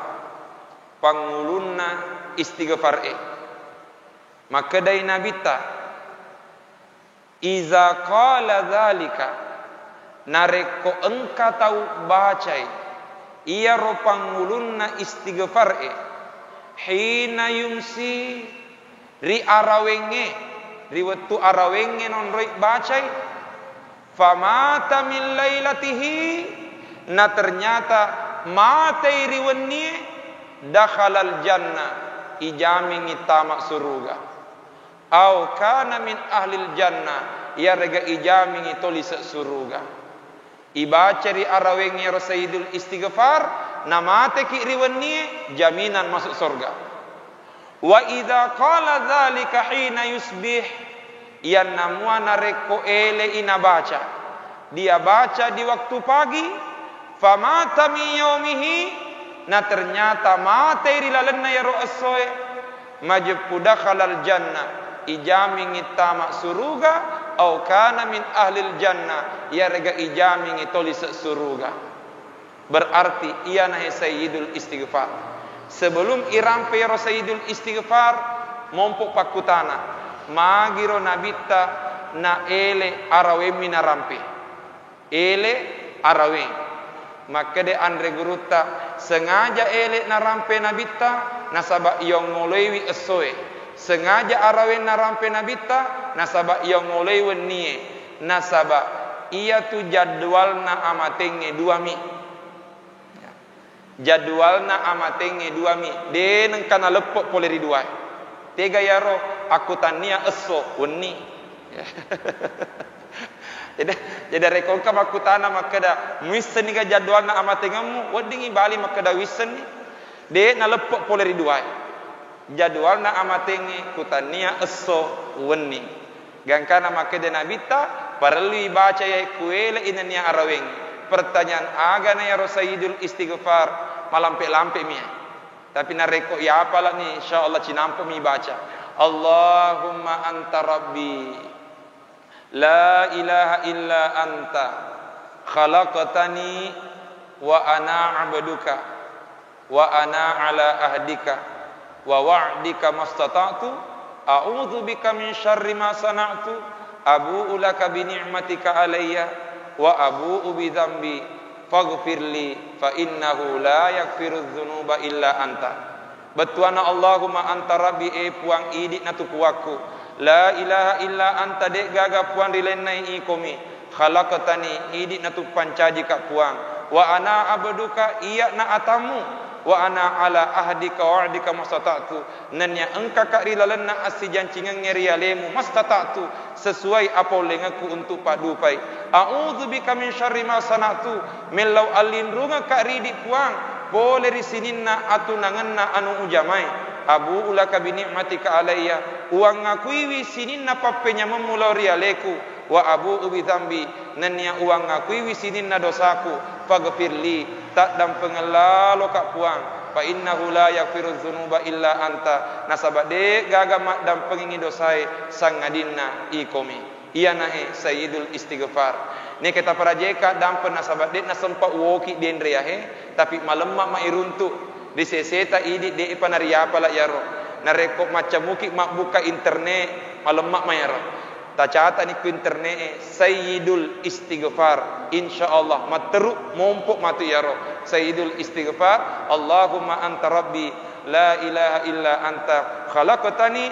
Pangulunna istighfar e. Makkedai Nabitta, "Iza qala dzalika," narekko engka tau bacai iyaro pangulunna istighfar e, hina yumsi, ri arawengnge, ri wettu arawengnge nonroi bacai, famata min lailatihi, na ternyata matei ri wennie, dakhalal jannah, ijamingngi tama suruga. Au kana min ahlil jannah, iyarega ijamingngi tolise suruga. Ibaca ri araweng iyaro Sayyidul Istighfar, namateki ri wennie, jaminan masuk sorga. Wa idza qala dzalika hina yusbih, iyanna mua narekko ele'i nabaca, dia baca di waktu pagi, famata min yaumihi, na ternyata matei ri lalenna iyaro essoe, majeppu dakhalal jannah, ijamingngi tama suruga, au kana min ahlil jannah, iyarega ijamingngi tolise suruga. Berarti iyanahe Sayyidul Istighfar. Sebelum irampe iyaro Sayyidul Istighfar, mompo pakkutana, magiro Nabitta naele arawemmi narampe? Ele araweng. Makkeda anre gurutta, sengaja ele narampe Nabitta, nasaba iyongoloiwi essoe. Sengaja araweng narampe Nabitta, nasaba iyongoloi wennie. Nasaba iyatu jadwalna amatengnge duami. Jadwalna amatengnge duami, de nengka naleppe pole ri duae. Tega iyaro? Akkutannia esso, wenni. Jadi, jadi rekko engka makkutana makkeda, "Muissenniga jadwalna amatengemmu?" Weddingngi bali makkeda, "Uissenni." De naleppe pole ri duae. Jadwalna amatengnge kutannia esso, wenni. Gangkana makkeda Nabitta, parellui baca iyae kuele'i nennia araweng. Pertanyaan, agana iyaro Sayyidul Istighfar? Malampe-lampe'mi iyae. Tapi narekko iyapalani, insyaallah cinampe'mi baca. Allahumma anta rabbi, la ilaha illa anta, khalaqtani wa ana abduka. Wa ana ala ahdika wa wa'dika mastata'tu, a'udzu bika min syarri ma sana'tu, abu'u laka bi ni'matika alayya wa abu'u bi dzambi, faghfirli fa innahu la yaghfiru dzunuba illa anta. Bettuanna Allahumma anta rabbi, e Puang, idi'na tu puakku, la ilaha illa anta, de'gaga puang ri lainna ikomi, khalaqtani, idi'na tu pancajika Puang, wa ana abduka, iya'na atammu, Wa ana ala ahdika wa wa'dika mastata'tu, nennia engkaka ri lalenna assijancingengnge ri alemu mastata'tu, sesuai apaulengekku untuk paddupai. A'udzubika min syarri ma sana'tu, mellau allinrungekka ri idi Puang, pole ri sininna atunangenna anu ujamai. Abu'u laka bi ni'matika alayya, uwangakuiwi sininna pappenyamemmu lao ri aleku, wa abu'u bi dzambi, nennia uwangakuiwi sininna dosaku, faghfirli, taddampengeng laloka Puang, fa innahu la yaghfiru dzunuba illa anta, nasaba de gaga maddampengengngi dosae sangadinna ikomi. Iyanae sayyidul istighfar. Neke taparajeka dampeng nasaba de nasempa uwoki denre yahe, tapi malemma mairuntu ri seseta idi de'pa nariapala iyaro. Narekko maccamuki mabbuka internet, malemma mayaro. Tacatani ku internet e, Sayyidul Istighfar. Insya Allah, matteru mompo matu iyaro. Sayyidul Istighfar, Allahumma anta rabbi, la ilaha illa anta, khalaqtani,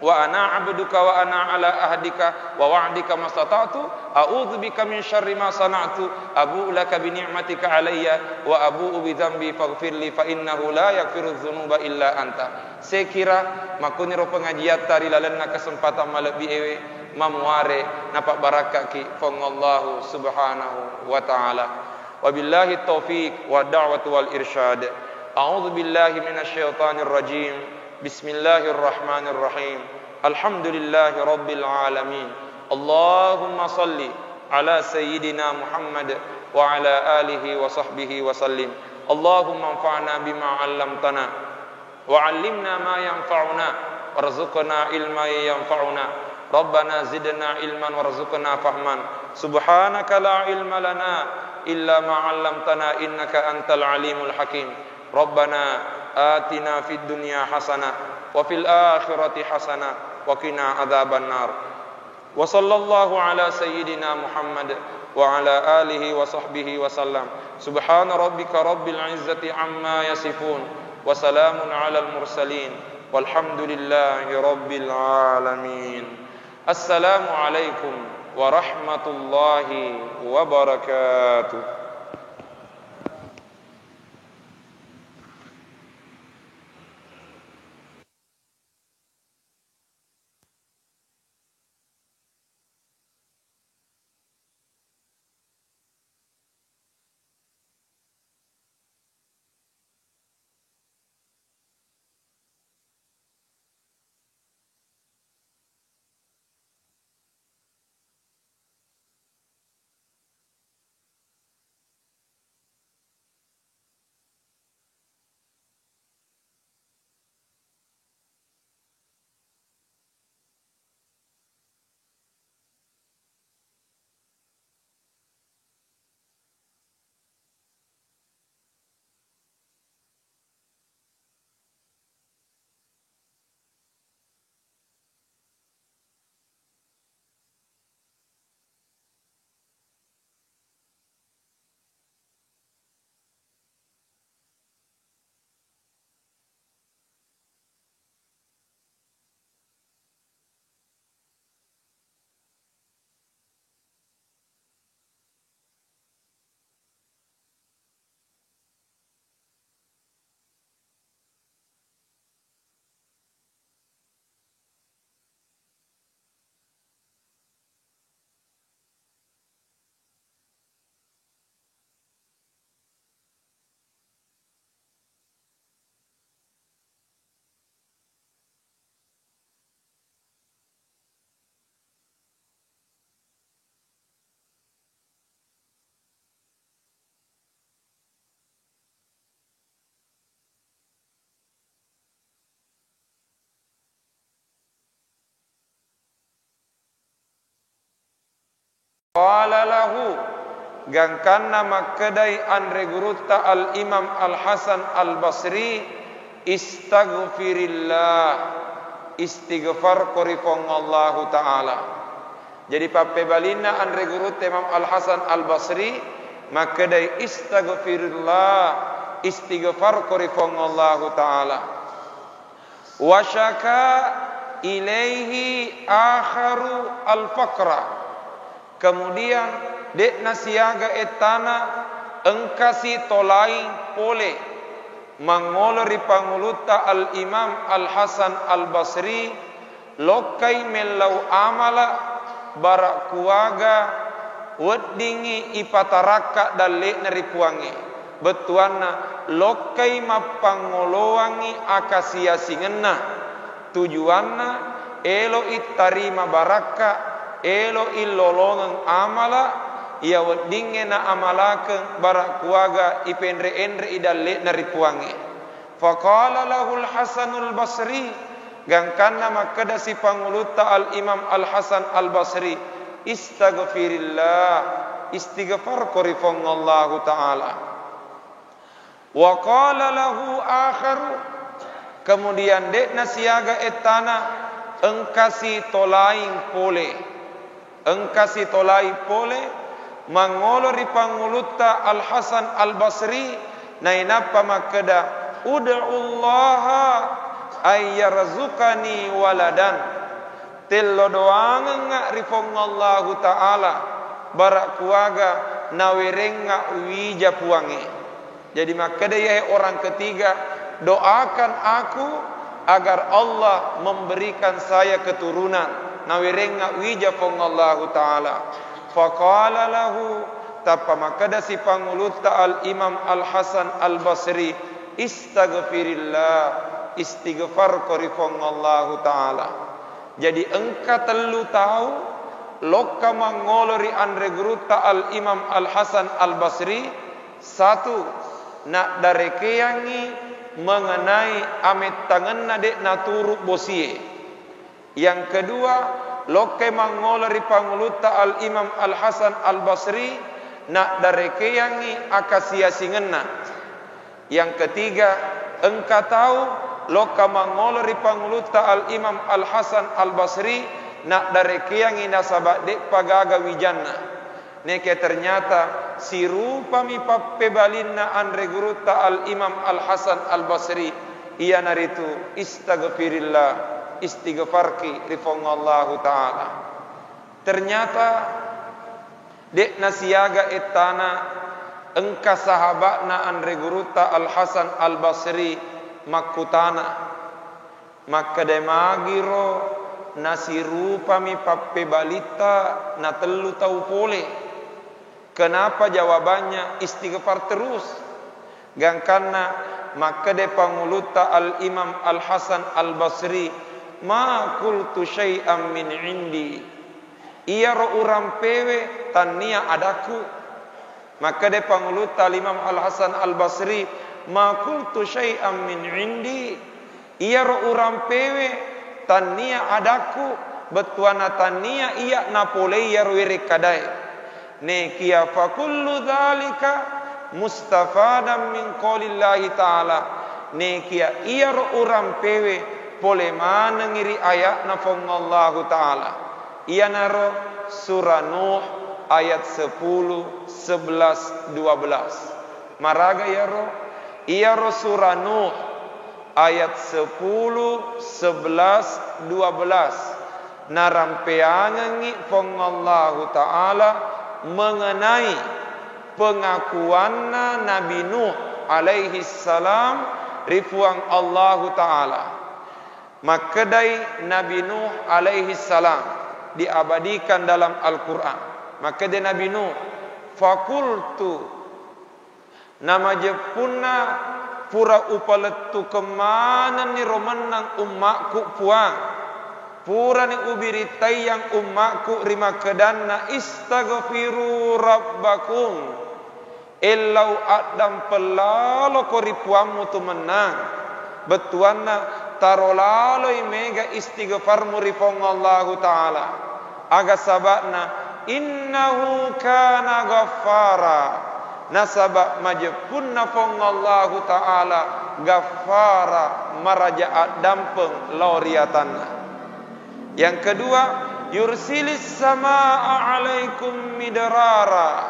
wa ana abduka, wa ana ala ahdika, wa wa'dika mastata'tu, a'udzu bika min syarri ma sana'tu, abu'u laka bi ni'matika alayya, wa abu'u bi dzambi faghfirli, fa innahu la yaghfiru dzunuba illa anta. Sekira makkuniro pengajiatta ri lalenna kesempatan malebbi ewe, mamuare napabbarakkaki Puang Allahu Subhanahu wa Ta'ala. Wabillahi taufiq wa da'watu wal irsyad. A'udzu billahi minasy syaithanir rajim. Bismillahirrahmanirrahim. Alhamdulillahi rabbil alamin. Allahumma salli ala sayyidina Muhammad wa ala alihi wa sahbihi wa sallim. Allahumma anfa'na bima 'allamtana. وعلمنا ما ينفعنا، وارزقنا علما ينفعنا. ربنا زدنا علما وارزقنا فهما. سبحانك لا علم لنا إلا ما علمتنا إنك أنت العليم الحكيم. ربنا آتنا في الدنيا حسنة وفي الآخرة حسنة وقنا عذاب النار. وصلى الله على سيدنا محمد وعلى آله وصحبه وسلم. سبحان ربك رب العزة عما يصفون. وسلام على المرسلين. والحمد لله رب العالمين. السلام عليكم ورحمة الله وبركاته. Qala lahu, gangkanna makkedai anre gurutta Al-Imam Al-Hasan Al-Basri, "Istaghfirillah, istighfar ko ri Puang Allahu Ta'ala." Jadi, pappebalinna anre gurutta Imam Al-Hasan Al-Basri makkedai, "Istaghfirullah, istighfar ko ri Puang Allahu Ta'ala." Wa syaka ilaihi akharu al-faqra. Kemudian, de'na siaga ettana engkasi to laing pole. Mangolo ri pangulutta Al-Imam Al-Hasan Al-Basri, lokkai mellau amala bara kuaga weddingngi ipatarakka dalle'na ri Puangnge. Bettuanna, lokkai mappangoloangngi akasiasingenna. Tujuanna, elo'i tarima barakka, elo'i lolongeng amala iya weddingnge naamalakeng bara kuaga ipenre-enre'i dalle'na ri Puangnge. Faqala lahul Hasanul Basri, gangkanna makkeda si pangulutta Al-Imam Al-Hasan Al-Basri, "Istaghfirillah, istighfarko ri Puang Allahu Ta'ala." Wa qala lahu akharu, kemudian de'na siaga ettana, engkasi tolaing pole. Engkasi tolaing pole, mangolo ri pangulutta Al-Hasan Al-Basri, nainappa makkeda, "Ud'ullaha ayyarzuqani waladan." Tello doangengnga ri Puang Allahu Ta'ala, bara kuaga nawerengnga wija Puangnge. Jadi makkeda iyae orang ketiga, "Doakan aku agar Allah memberikan saya keturunan." Nawerengnga wija Puang Allahu Ta'ala. Faqala lahu, tappa makkeda si pangulutta Al-Imam Al-Hasan Al-Basri, "Istaghfirillah, istighfarko ri Puang Allahu Ta'ala." Jadi engka tellu tau lokka mangolo ri anre gurutta Al-Imam Al-Hasan Al-Basri, satu, naddarekeangngi mengenai amettangenna de' naturu bosie. Yang kedua, lokkai mangolo ri pangulutta Al-Imam Al-Hasan Al-Basri, naddarekeangngi akasiasingenna. Yang ketiga, engka tau lokka mangolo ri pangulutta Al-Imam Al-Hasan Al-Basri, naddarekeangngi nasaba de'pa gaga wijanna. Neke ternyata sirupami pappebalinna anre gurutta Al-Imam Al-Hasan Al-Basri, iyanaritu istaghfirillah, istighfarki ri Puang Allahu Ta'ala. Ternyata de'na siaga ettana engka sahaba'na anre gurutta Al-Hasan Al-Basri makkutana, makkeda, "Magiro nasirupami pappebalitta na tellu tau pole? Kenapa jawabannya istighfar terus?" Gangkanna makkeda pangulutta Al-Imam Al-Hasan Al-Basri, "Ma qultu syai'an min indi." Iyaro urampewe tannia adakku. Makkeda pangulutta Al-Imam Al-Hasan Al-Basri, "Ma qultu syai'an min indi." Iyaro urampewe tannia adakku, bettuanna tannia iya napolei iyaro werekkadae. Nekia fakullu dzalika mustafadan min qaulillahi ta'ala. Nekia iyaro urampewe pole manengngi ri aya'na Puang Allahu Ta'ala. Iyanaro Surah Nuh ayat sepuluh, sebelas, dua belas. Maraga iyaro? Iyaro Surah Nuh ayat sepuluh, sebelas, dua belas. Narampeangengngi Puang Allahu Ta'ala mengenai pengakuanna Nabi Nuh alaihi salam ri Puang Allahu Ta'ala. Makkedai Nabi Nuh alaihi salam, diabadikan dalam Al-Quran. Makkeda Nabi Nuh, "Fakultu," namajeppunna pura upalettukeng manenni ro mennang ummakku Puang. Purani ubirittaiang ummakku rimakkedanna, "Istaghfiru rabbakum." Ellau addampeng laloko ri Puammu tu mennang. Bettuanna, taro laloi mega istighfarmu ri Puang Allahu Ta'ala. Aga saba'na, "Innahu kana ghaffara." Nasaba majeppunna Puang Allahu Ta'ala ghaffara, maraja addampeng lao ri atanna. Yang kedua, "Yursilis samaa alaikum midrara."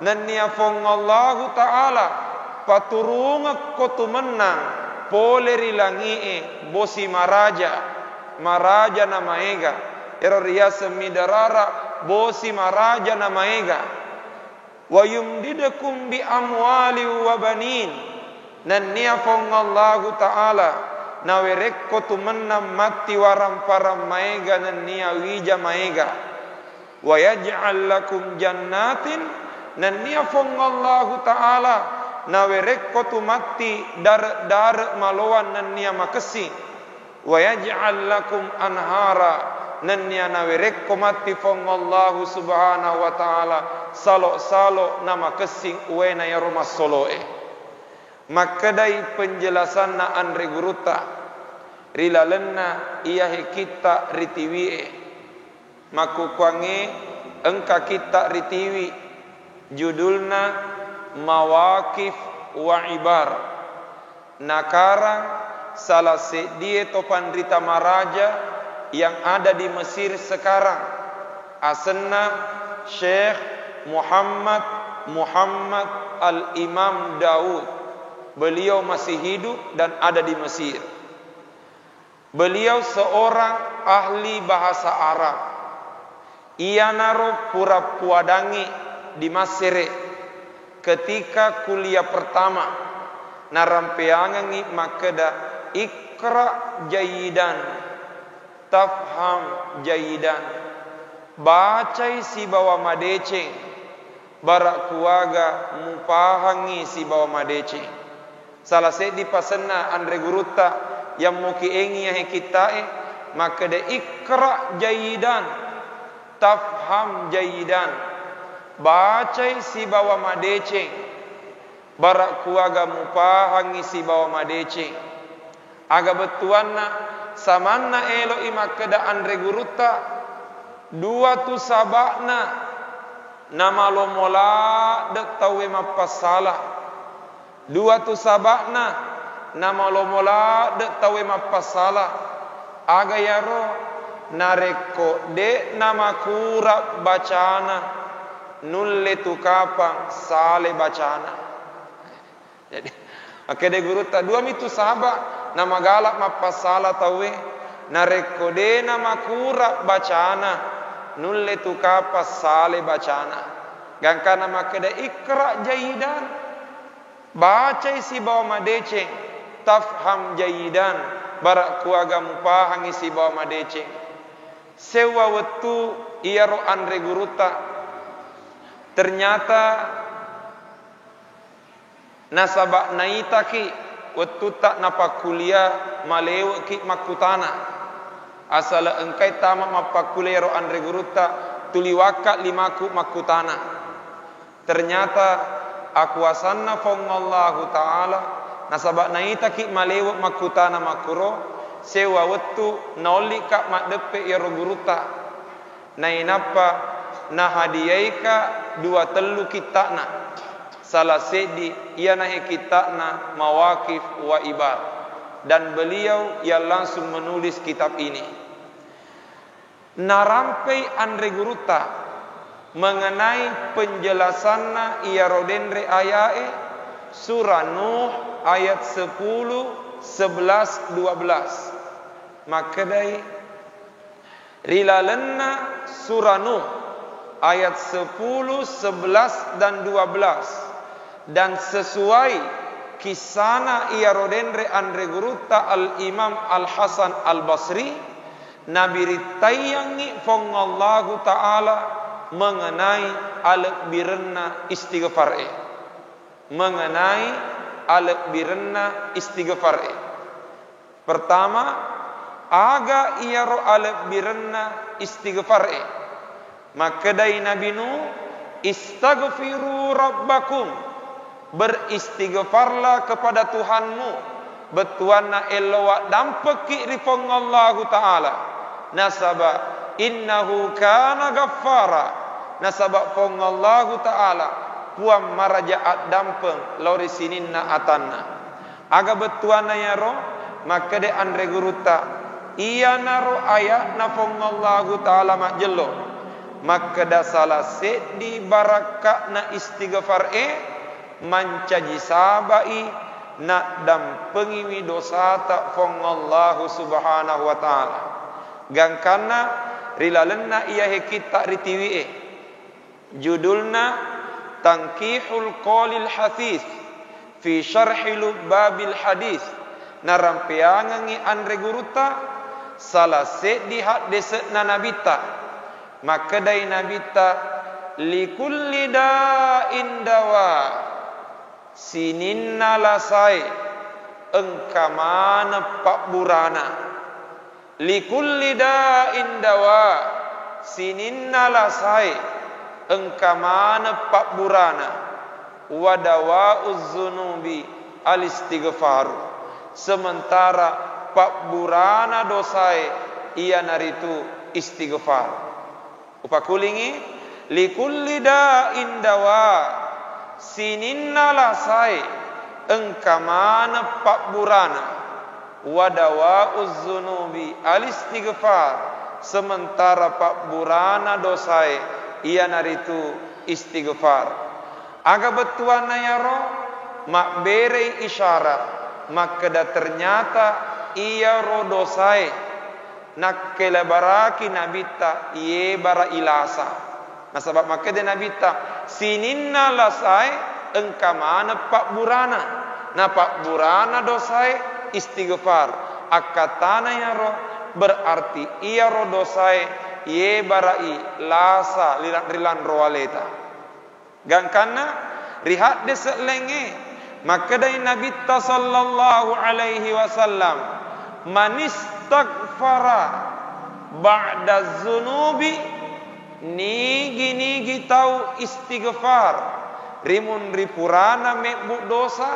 Nennia Puang Allahu Ta'ala paturungekko tu mennang pole ri langi'e bosi maraja, maraja na maega. Ero riyaseng midrara, bosi maraja na maega. "Wa yumdidkum bi amwali wa banin." Nennia Puang Allahu Ta'ala nawerekko tu mennang matti waramparang maega nennia wija maega. Wa yaj'al lakum jannatin, nennia Puang Allahu Ta'ala nawerekko tu matti dare-dare maloang nennia makessing. Wa yaj'al lakum anhara, nennia nawerekko matti Puang Allahu Subhanahu wa Ta'ala salo-salo namakessing uwaena iyaro massoloe. Makkedai penjelasanna anre gurutta ri lalenna iyahe kitta ri tiwie. Makkukkuangnge engka kitta ri tiwi, judulna Mawaqif wa Ibar. Nakarang salah seddie to panrita maraja yang ada di Mesir sekarang. Asenna Syekh Muhammad, Muhammad Al-Imam Daud. Beliau masih hidup dan ada di Mesir. Beliau seorang ahli bahasa Arab. Iyanaro pura puadangngi di Massere ketika kuliah pertama, narampeangengngi makkeda, "Iqra jayyidan, tafham jayyidan." Bacai sibawa madeceng, bara kuaga mupahangngi sibawa madeceng. Salah seddi pasenna anre gurutta yang mukiengi yahe kittae, makkeda, "Iqra jayyidan, tafham jayyidan." Bacai sibawa madeceng, bara kuaga mupahangngi sibawa madeceng. Aga bettuanna, samanna eloi makkeda anre gurutta, dua tu saba'na namalomo ladde tauwe mappassala. Dua tu saba'na namalomo ladde tauwe mappassala. Aga yaro? Narekko de'na makura bacana, nulle tu kapang sale bacana. Jadi, makkeda gurutta, dua mitu saba namagala mappassala tauwe, narekko de'na makura bacana, nulle tu kapang sale bacana. Gangkana makkeda, "Iqra jayyidan." Bacai sibawa madeceng, tafham jayyidan, bara kuaga mupahangngi sibawa madeceng. Sewwa wettu iyaro anre gurutta. Ternyata nasaba naitaki wettutta napakkulia, malewe'ki makkutana. Asala engkai tama mappakkulia iyaro anre gurutta, tuli wakka limaku makkutana. Ternyata akuasanna Puang Allahu Ta'ala, nasaba naitaki malewe makkutana makkuro, sewwa wettu naollikka maddeppe iyaro gurutta. Nainappa nahadiaika dua tellu kitta'na. Salah seddi iyanahe kitta'na Mawaqif wa Ibar. Dan beliau yang langsung menulis kitab ini. Narampei anre gurutta mengenai penjelasanna iyaro denre ayae, Surah Nuh ayat sepuluh, sebelas, dua belas. Makkedai, ri lalenna Surah Nuh ayat sepuluh, sebelas, dan dua belas, dan sesuai kissana iyaro denre anre gurutta Al-Imam Al-Hasan Al-Basri, nabirittaiyangngi Puang Allahu Ta'ala mengenai alebbirenna istighfar e. Mengenai alebbirenna istighfar e. Pertama, aga iyaro alebbirenna istighfar e? Makkedai Nabi Nuh, "Istaghfiru rabbakum." Beristighfarlah kepada Tuhanmu, bettuanna ello waddampekki ri Puang Allahu Ta'ala. Nasaba innahu kana ghaffara. Nasaba Puang Allahu Ta'ala Puang maraja addampeng lao ri sininna atanna. Aga bettuanna iyaro? Makkeda anre gurutta, iyanaro aya'na Puang Allahu Ta'ala majjello. Makkeda salah seddi barakka'na istighfar e, mancaji saba'i naddampengiwi dosata Puang Allahu Subhanahu wa Ta'ala. Gangkanna ri lalenna iyahe kitta ri tiwi e, judulna Tankihul Qalil Hathith, Fi syarhi lubbabil hadits, narampeangengngi anre gurutta salah seddi haddese'na Nabitta. Makkedai Nabitta, "Likulli da'in dawa." Sininna lasae engka maneng pabburana. Likulli da'in dawa, sininna lasae engka maneng pabburana. Wa dawa'uz zunubi al-istighfaru. Sementara pabburana dosae iyanaritu istighfar. Upakulingi, likulli da'in dawa, sininna lasae engka maneng pabburana, wa dawa'uz zunubi al-istighfar, sementara pabburana dosae iyanaritu istighfar. Aga bettuanna iyaro? Mabberei isyarat makkeda ternyata iyaro dosae nakkelebaraki Nabitta yebara'i lasa. Nasaba makkeda Nabitta, sininna lasae engka maneng pabburana, na pabburana dosae istighfar. Akkatana iyaro berarti iyaro dosae yebara'i lasa ri lanro aleta. Gangkanna ri haddese' laingnge, makkedai Nabitta sallallahu alaihi wasallam, "Manistaghfara ba'da zunubi," nigi-nigi tau istighfar rimunri purana mebbu dosa,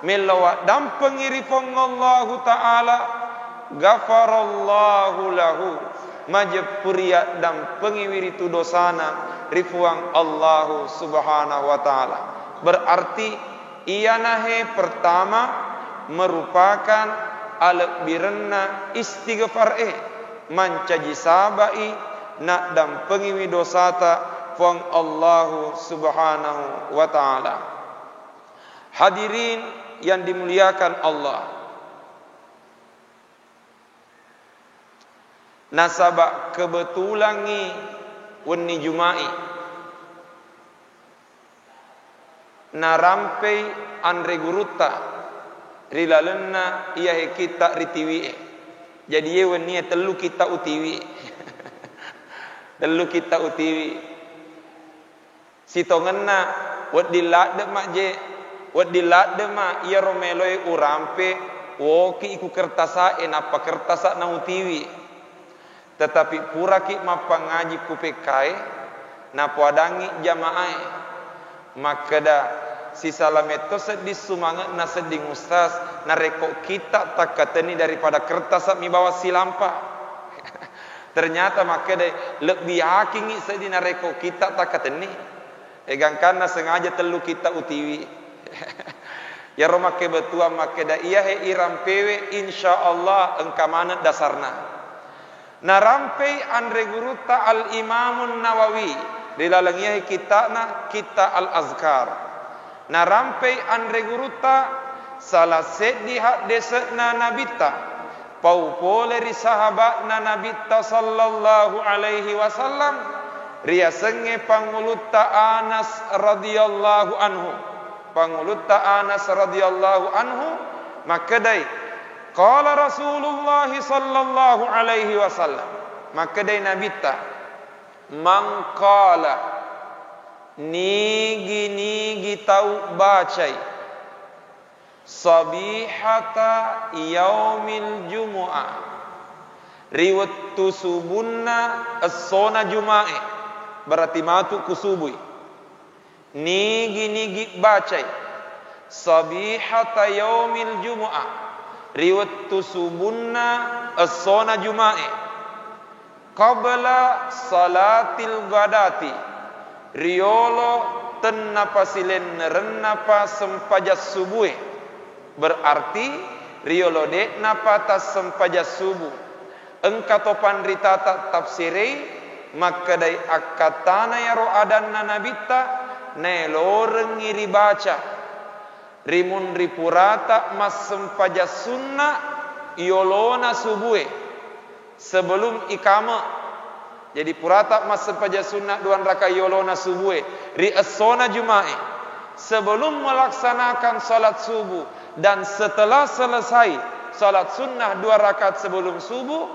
mello waddampengi ri Puang Allahu Ta'ala, ghafarallahu lahu, majeppu riyaddampengiwi ritu dosana ri Puang Allahu Subhanahu wa Ta'ala. Berarti iyanahe pertama merupakan alebbirenna istighfar e, mancaji sabai naddampengiwi dosata Puang Allahu Subhanahu wa Ta'ala. Hadirin yang dimuliakan Allah, nasaba kebetulangngi wenni Juma'i narampei anre gurutta ri lalenna iyahe kitta ritiwi e. Jadi ye wennie tellu kitta utiwi. Tellu kitta utiwi. Sitongenna wedding ladde' ma je, wedding ladde' ma iyaro meloe urampe, woki ku kertasa e nappa kertasa nautiwi. Tetapi puraki mappangaji ku pekkae, napoadangngi jamaae makkeda, sisala metto sedding sumange'na sedding ustaz, narekko kitta takkatenni daripada kertasa mi bawang silampa. Ternyata makkedai, lebbi yakingngi seddi narekko kitta takkatenni. E, gangkanna sengaja tellu kitta utiwi. Iyaro makkebetuang makkeda, iyahe irampewe, insya Allah engka maneng dasarna. Narampei anre gurutta Al-Imamun Nawawi ri laleng iyahe kitta'na, Kitta Al-Azkar. Narampei anre gurutta salah seddi haddese'na Nabitta, pau pole ri sahaba'na Nabitta sallallahu alaihi wasallam, riasengnge pangulutta Anas radhiyallahu anhu. Pangulutta Anas radhiyallahu anhu makkedai, qala Rasulullah sallallahu alaihi wasallam, makkedai Nabitta, man qala, nigi-nigi tau bacai, sabihata yaumil jumu'ah, ri wettu subunna essona Juma'e, berarti matu ku subui. Nigi-nigi bacai, sabihata yaumil jumu'ah, ri wettu subunna essona Juma'e, qabla salatil ghadati, riyolo tennapasilennerennapa sempajang subue, berarti riyolo de'napa tassempajang subu. Engka to panritata tafsirei makkedai akkattana iyaro adanna Nabitta naelorengngi ribaca. Rimunri purata massempajang sunna yolona subue, sebelum ikame. Jadi purata massempajang sunna duang raka yolona subue ri essona Juma'e, sebelum melaksanakan salat subuh dan setelah selesai salat sunnah dua rakaat sebelum subuh,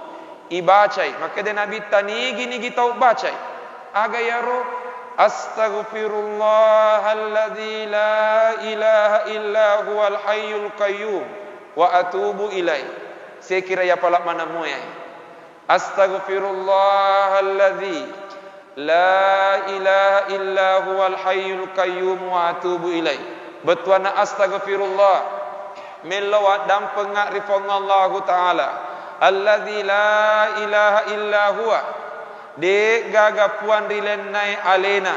ibacai. Makkeda Nabitta, nigi-nigi tau bacai. Aga iyaro? Astaghfirullahalladzi la ilaha illa huwal hayyul qayyum wa atubu ilaih. Sekira yapala maneng moyai. Astaghfirullahalladzi la ilaha illa huwal hayyul qayyum wa atubu ilaih. Bettuanna astaghfirullah. Mello waddampengnga ri Puang Allahu Ta'ala. Alladzi la ilaha illa huwa. De'gaga puang ri lainnae alena.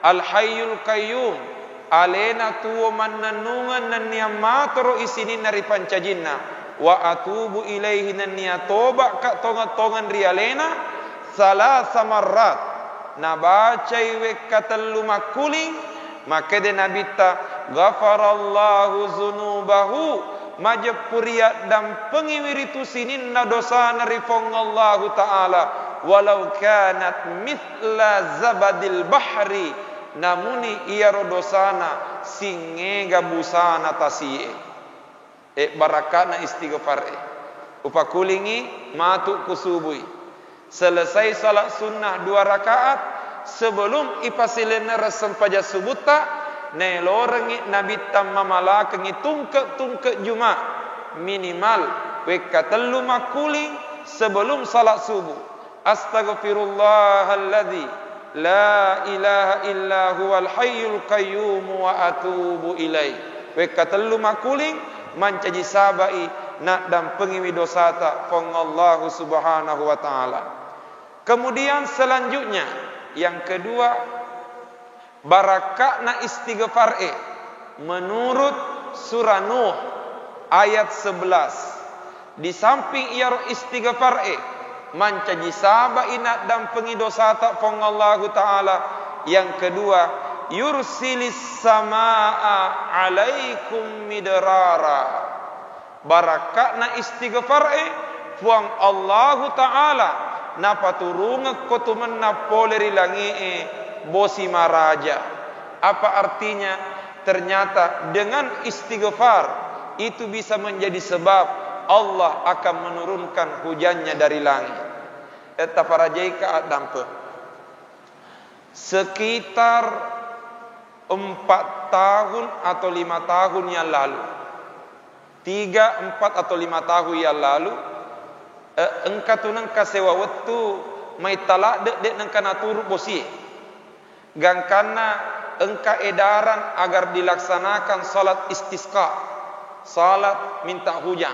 Al Hayyul Qayyum. Alena tuwo mannennungeng nennia matoro i sininna ri pancajinna. Wa atubu ilaihi nennia toba'ka tongeng-tongeng ri alena. Salasa marrat. Nabacai wekka tellu makkuling, makkeda Nabitta, "Ghafarallahu dzunubahu," majeppu riyaddampengiwi ritu sininna dosana ri Puang Allahu Ta'ala, "walau kanat mithla zabadil bahri," namuni iyaro dosana singngega busana tasi'e. E, barakka'na istighfar e. Upakulingi matu ku subui. Selesai salat sunnah dua rakaat, sebelum ipasilennereng sempajang subutta, naelorengngi Nabitta mamalakengngi tungke-tungke Juma, minimal wekka tellu makkuling sebelum salat subuh. Astaghfirullahalladzi la ilaha illa huwal hayyul qayyum wa atubu ilaih. Wekka tellu makkuling mancaji sabai naddampengiwi dosata Puang Allahu Subhanahu wa Ta'ala. Kemudian selanjutnya, yang kedua, barakka'na istighfar e menurut surah Nuh ayat sebelas. Di samping iyaro istighfar e mancaji sabai naddampengi dosata Puang Allahu Ta'ala. Yang kedua, yursilis samaa alaikum midrara. Barakka'na istighfar e, Puang Allahu Ta'ala napaturungekko tumenna pole ri langi'e bosi maraja. Apa artinya? Ternyata dengan istighfar itu bisa menjadi sebab Allah akan menurunkan hujannya dari langit. E, taparajaika addampeng. Sekitar empat tahun atau lima tahun yang lalu, tiga, empat, atau lima tahun yang lalu, eh, engka tu nengka sewa wettu mai taladde, de nengka naturu bosie. Gangkanna engka edaran agar dilaksanakan salat istisqa, salat minta hujan.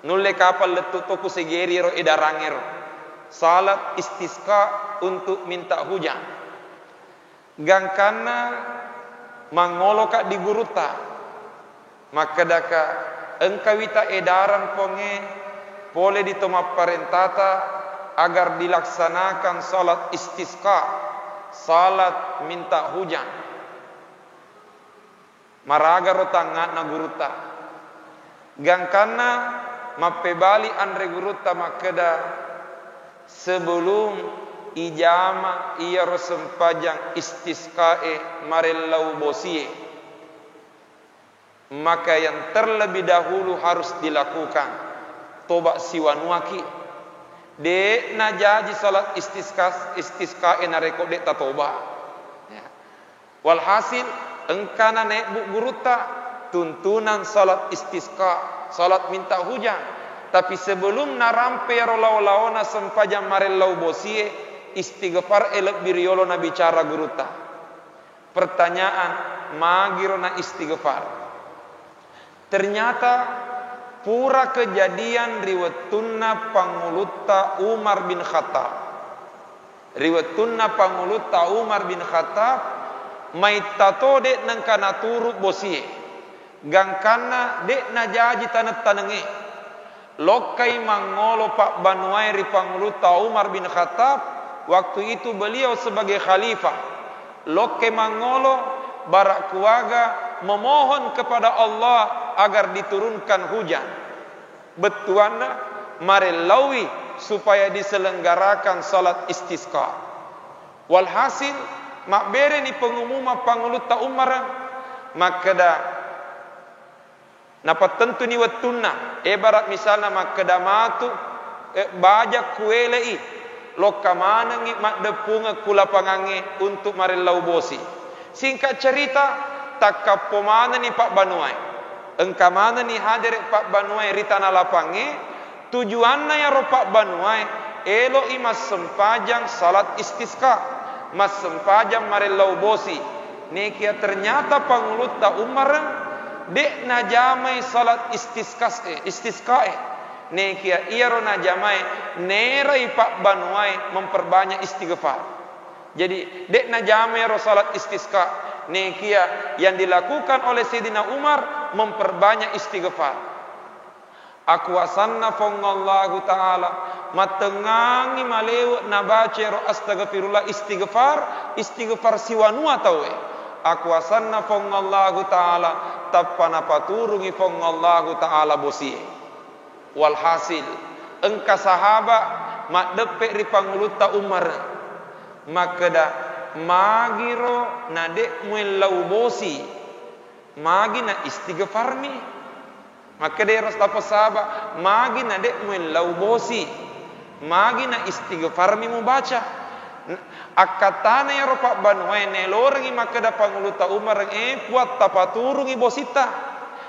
Nulle kapang lettu to ku segeri ro edarangngero, salat istisqa untuk minta hujan. Gangkanna mangoloka di gurutta, makkedaka, engka wita edaran Puangnge pole di to mapparentata agar dilaksanakan salat istisqa, salat minta hujan. Maragaro tangnga'na gurutta. Gangkanna mappebali anre gurutta makkeda, sebelum ijama iyaro sempajang istisqae marellau bosie, maka yang terlebih dahulu harus dilakukan, toba siwanuaki. De najaji salat istisqa, istisqae narekko de tatoba. Ya. Walhasil, engkana naebbu gurutta tuntunan salat istisqa, salat minta hujan. Tapi sebelum narampe iyaro lao-laona sempajang marellau bosie, istighfar e lebbi riolo nabicara gurutta. Pertanyaan, magiro na istighfar? Ternyata pura kejadian ri wettunna Pangulutta Umar bin Khattab. Ri wettunna Pangulutta Umar bin Khattab, maitta to de nengka naturu bosie, gangkanna de najaji taneng-tanengnge. Lokkai mangngolo pabbanuae ri Pangulutta Umar bin Khattab, waktu itu beliau sebagai khalifah. Lokke mangngolo, barakkuaga memohon kepada Allah agar diturunkan hujan. Bettuanna, marellaui supaya diselenggarakan salat istisqa. Walhasil, mabbereni pengumuman Pangulutta Umar, Makkeda, napattentuni wettunna, ebara misalna makkeda matu, eh, baja kuelei, lokka manengngi maddeppungeng ku lapangangnge untuk marellau bosi. Singkat cerita, takkappo manenni pabbanuae. Engka manenni hadere pabbanuae ri tana lapangnge, tujuanna iyaro pabbanuae, elo'i massempajang salat istisqa, massempajang marellau bosi. Nekia ternyata pangulutta Umar de' najamai salat istisqas-, eh, istisqae. Nekia iyaro najamae, nerai pabbanuae memperbanyak istighfar. Jadi, de' najamai ro salat istisqa. Nekia yang dilakukan oleh Sayyidina Umar memperbanyak istighfar. Akuasanna Puang Allahu Ta'ala, mattengngangi malewe nabaca ero astagfirullah istighfar, istighfar siwanua tauwe. Akuasanna Puang Allahu Ta'ala, tappa napaturungi Puang Allahu Ta'ala bosie. Walhasil, engka sahaba maddeppe ri pangulutta Umar, makkeda, "Magiro na de' muellau bosi?" Magi na istighfarmi? Makkeda ero tapasaba, magi na de' muellau bosi? Magi na istighfarmi mubaca? N-, akkattana ero pabbanuae, nelorengi makkeda pangulutta Umar, "Eh, Puang, tapaturungi bositta."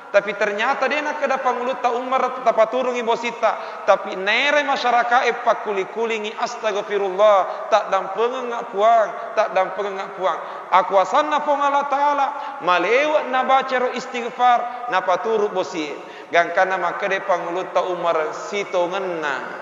Tapi ternyata de' nakkeda pangulutta Umar, "Tapaturungi bositta." Tapi naerai masyarakae pakkuli-kulingi, "Astagfirullah, taddampengengnga Puang, taddampengengnga Puang." Akuasanna Puang Allah Ta'ala, malewe nabaca ro istighfar, napaturu bosie. Gangkanna makkeda pangulutta Umar, "Sitongenna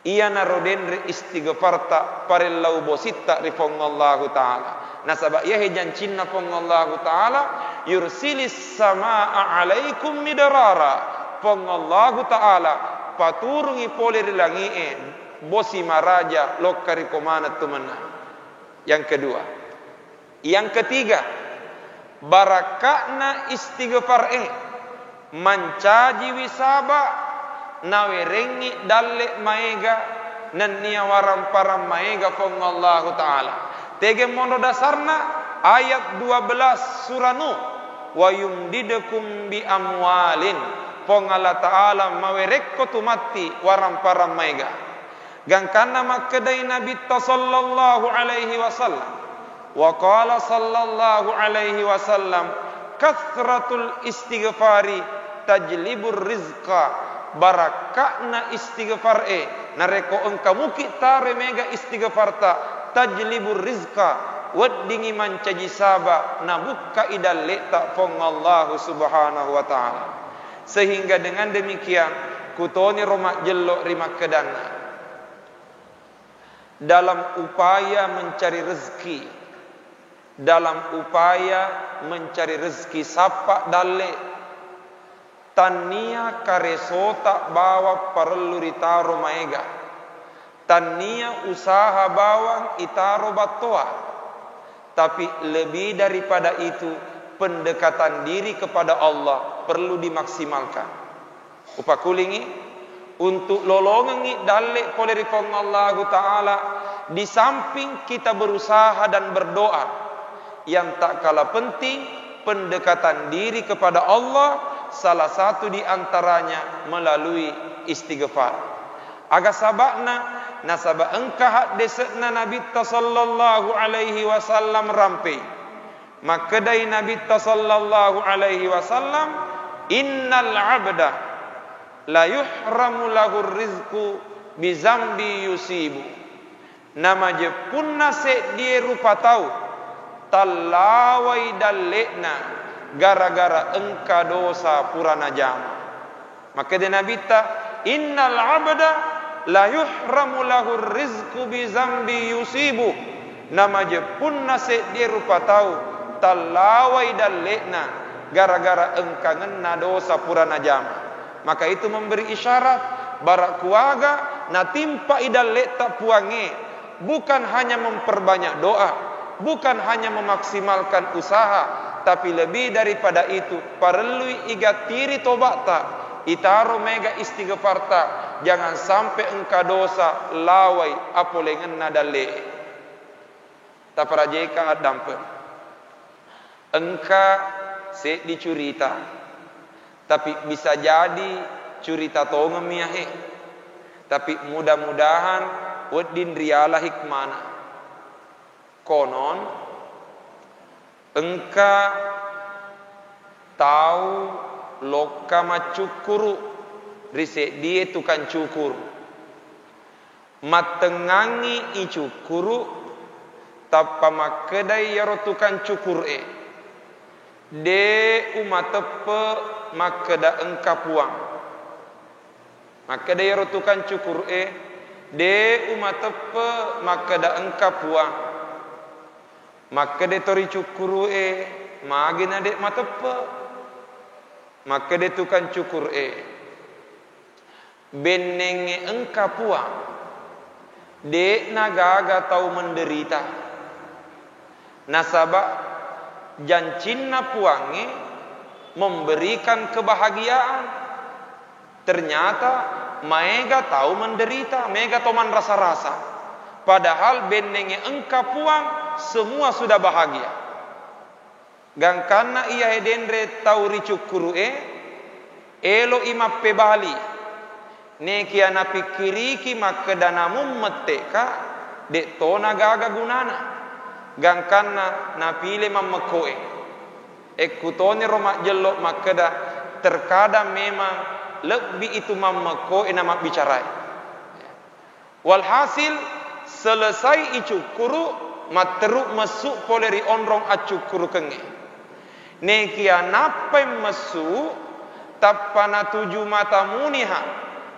iyanaro denre istighfarta parellau bositta ri Puang Allahu Ta'ala. Nasaba iyahe jancinna Puang Allahu Ta'ala, yursilis samaa alaikum midrara." Puang Allahu Ta'ala paturungi pole ri langi'e bosi maraja lokka ri pomaneng tu mennang. Yang kedua, yang ketiga, barakka'na istighfar e, mancajiwi saba, nawerengngi dalle maega, nennia waramparang maega Puang Allahu Ta'ala. Tege monro dasarna? Ayat dua belas surah Nuh, "Wa yumdidkum bi amwalin." Puang Allah Ta'ala mawerekko tu matti waramparang maega. Gangkanna makkedai Nabitta sallallahu alaihi wasallam, wa qala sallallahu alaihi wasallam, "Katsratul istighfari tajlibur rizqa." Barakka'na istighfar e, narekko engka muki taro mega istighfarta, tajlibur rizqa, weddingi mancaji saba nabukkai dalle'ta Puang Allahu Subhanahu wa Ta'ala. Sehingga dengan demikian, kutoniro majjello ri makkedanna, dalam upaya mencari rezeki, dalam upaya mencari rezeki, sappa dalle, tannia karesota bawang parellu ritaro maega. Tannia usaha bawang itaro battoa, tapi lebih daripada itu, pendekatan diri kepada Allah perlu dimaksimalkan. Upakulingi, untuk lolongengngi dalle pole ri Puang Allahu Ta'ala, di samping kita berusaha dan berdoa, yang tak kalah penting, pendekatan diri kepada Allah, salah satu di antaranya melalui istighfar. Aga saba'na? Nasaba engka haddese'na Nabitta sallallahu alaihi wasallam rampe. Makkedai Nabitta sallallahu alaihi wasallam, "Innal abda la yuhramu lahur rizqu bizambi yusibu." Namajeppunna seddie rupa tau tallawai dalle'na gara-gara engka dosa pura najama. Makkeda Nabitta, "Innal abda la yuhramu lahur rizqu bizambi yusibu." Namajeppunna seddie rupa tau tallawai dalle'na gara-gara engkangenna dosa pura najama. Maka itu memberi isyarat, bara kuaga natimpai dalle'ta Puangnge, bukan hanya memperbanyak doa, bukan hanya memaksimalkan usaha, tapi lebih daripada itu, parellui igattiri toba'ta, itaro mega istighfarta, jangan sampai engka dosa lawai apolengenna dalle'e. Taparajeka addampeng. Engka seddi curita, tapi bisa jadi curita tongeng mi yahe. Tapi mudah-mudahan wedding riala hikmana. Konon engka tau lokka maccukkuru ri seddie tukang cukur. Mattengngangngi icukkuru, tappa makkedai iyaro tukang cukur e, "De umateppe makkeda engka Puang." Makkeda iyaro tukang cukur e, "De umateppe makkeda engka Puang." Makkeda to ricukkuru e, "Magi na de mateppe?" Makkeda tukang cukur e, "Bennengnge engka Puang, de'na gaga tau menderita. Nasaba jancinna Puangnge memberikan kebahagiaan. Ternyata maega tau menderita, maega tau manrasa-rasa. Padahal bennengnge engka Puang, semua sudah bahagia." Gangkanna iyahe denre tau ricukkuru e, elo'i mappebali. Nekia napikkiriki makkeda namummette ka, de tona gaga gunana. Gangkanna napile mammekko e. Ekkutoniro majjello makkeda, terkadang memang lebbi itu mammekko e na mabbicara e. Walhasil, selesai icukkuru, matteru messu pole ri onrong accukkurukengnge. Nekia nappai messu, tappa natuju mata muniha,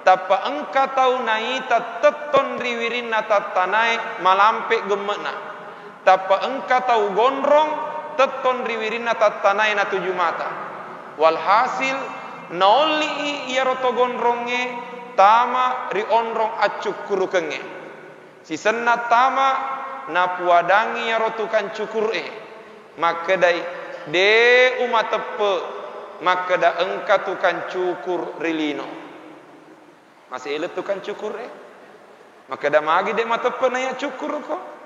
tappa engka tau naita tettong ri wirinna tattanae malampe gemme'na. Tappa engka tau gondrong tettong ri wirinna tattanae natuju mata. Walhasil, naolli'i iyaro to gondrongnge tama ri onrong accukkurukengnge. Sisenna tama, napuadangngi iyaro tukang cukur e, makkedai, "De umateppe makkeda engka tukang cukur ri lino." Masih elek tukang cukur e. Makkeda, "Magi de mateppe naiya cukkuruko?"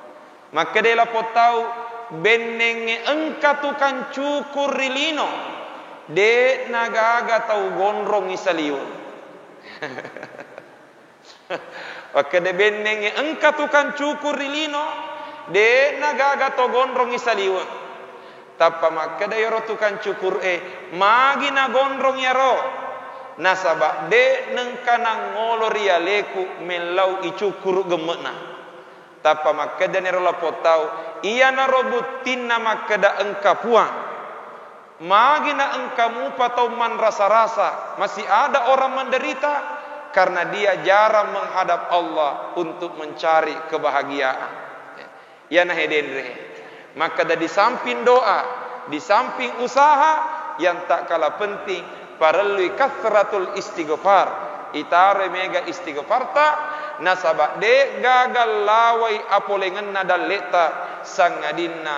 Makkeda lapong tau, "Bennengnge engka tukang cukur ri lino, de'na gaga tau gondrong i saliweng." Makkeda, "Bennengnge engka tukang cukur ri lino, de'na gaga tau gondrong i saliweng." Tappa makkeda iyaro tukang cukur e, "Magi nagondrong iyaro? Nasaba de nengka nangolo ri aleku mellau icukkuru gemme'na." Tappa makkedani ro lapong tau, "Iyanaro buttinna makkeda engka Puang. Magi na engka mupa tau manrasa-rasa, masih ada orang menderita karena dia jarang menghadap Allah untuk mencari kebahagiaan." Iyana he denre. Makkeda di samping doa, di samping usaha, yang tak kalah penting, parellui katsratul istighfar. Itaroi mega istighfarta, nasaba de gaga lawai apolengenna dalle'ta, sangadinna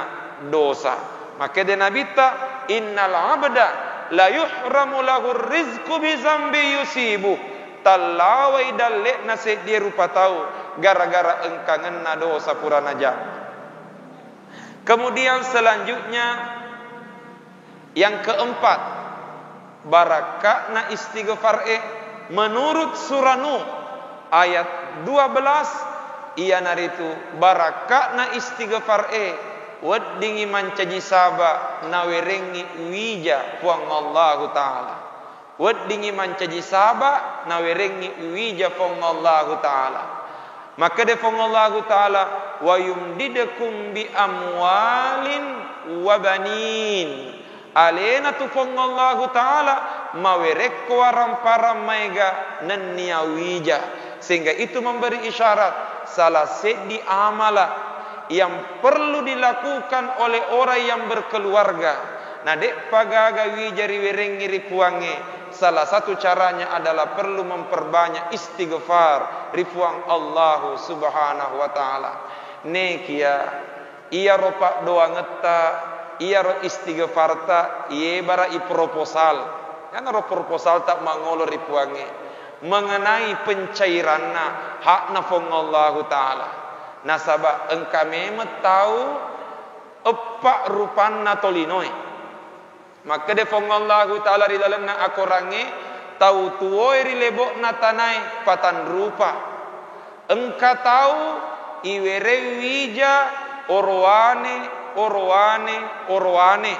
dosa. Makkeda Nabitta, "Innal abda la yuhramu lahur rizqu bi zambi yusibu." Tallawai dalle'na seddie rupa tau gara-gara engkangenna dosa purana ja. Kemudian selanjutnya, yang keempat, barakka'na istighfar e, menurut surah Nuh ayat dua belas, iyanaritu barakka'na istighfar e weddingngi mancaji saba nawerengngi wija Puang Allahu Ta'ala. Weddingngi mancaji saba nawerengngi wija Puang Allahu Ta'ala. Makkeda Puang Allahu Ta'ala, "Wa yumdidkum bi amwalin wa banin." Alena tu Puang Allahu Ta'ala mawerekko warang-parang maega nennia wija. Sehingga itu memberi isyarat salah seddi amala yang perlu dilakukan oleh orang yang berkeluarga. Na de'pa gaga wija riwerengngi ri Puangnge, salah satu caranya adalah perlu memperbanyak istighfar ri Puang Allahu Subhanahu wa Ta'ala. Nekia iyaro paddoangetta, iyaro istighfarta, yebara i proposal. Iyanaro proposalta mangolo ri Puangnge mengenai pencairanna hakna Puang Allahu Ta'ala. Nasaba engka memeng tau eppa rupanna tolinoe. Makkeda Puang Allahu Ta'ala ri lalenna akorangnge, tau tuwoe ri lebo'na tanae patanrupa. Engka tau iwereng wija orowane, orowane, orowane.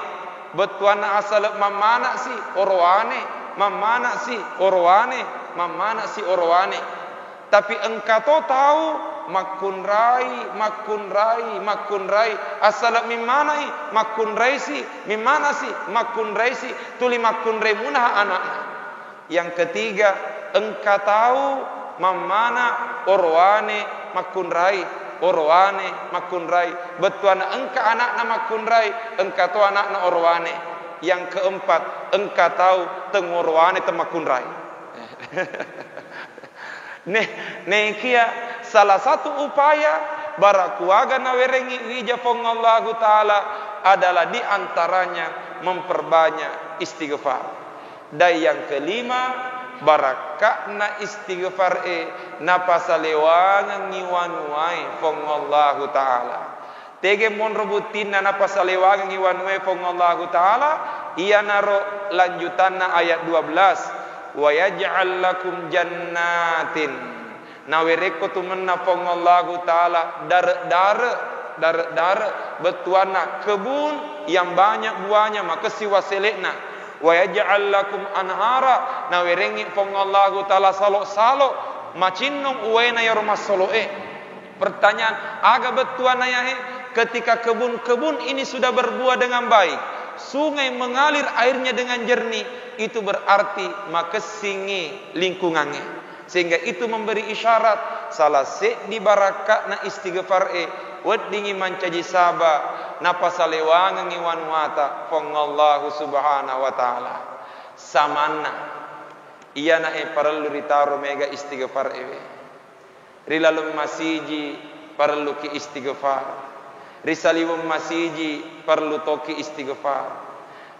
Bettuanna asale mammana'si orowane, mammana'si orowane, mammana'si orowane. Tapi engka to tau makkunrai, makkunrai, makkunrai. Asale mimmana'i, makkunraisi, mimmana'si, makkunraisi, tuli makkunrai munaha ana'na. Yang ketiga, engka tau mammana orowane makkunrai, orowane makkunrai. Bettuanna engka ana'na makkunrai, engka to ana'na orowane. Yang keempat, engka tau tengorowane temmakkunrai. Ne-, nekia salah satu upaya barakuaga nawerengngi wija Puang Allahu Ta'ala adalah di antaranya memperbanyak istighfar. Dan yang kelima, barakka'na istighfar e napasalewangengngi wanuwae Puang Allahu Ta'ala. Tege monro buttinna napasalewangengngi wanuwae Puang Allahu Ta'ala, iyanaro lanjutanna ayat dua belas, "Wa yaj'al lakum jannatin." Nawerekko tumenna Puang Allahu Ta'ala dare-dare, dare-dare, bettuanna kebun yang banyak buahnya, makessing wasele'na. "Wa yaj'al lakum anhara," nawerengngi Puang Allahu Ta'ala salo-salo macinnong uwaena iyaro massolo'e. Pertanyaan, aga bettuanna iyahe? Ketika kebun-kebun ini sudah berbuah dengan baik, sungai mengalir airnya dengan jernih, itu berarti makessingngi lingkungangnge. Sehingga itu memberi isyarat salah seddi barakka'na istighfar e, weddingngi mancaji saba napasalewangengngi wanuwata Puang Allahu Subhanahu wa Ta'ala. Samanna, iyanae parellu ritaro mega istighfar ewe. Ri laleng masiji parelluki istighfar. Ri saliweng masiji parellu toki istighfar.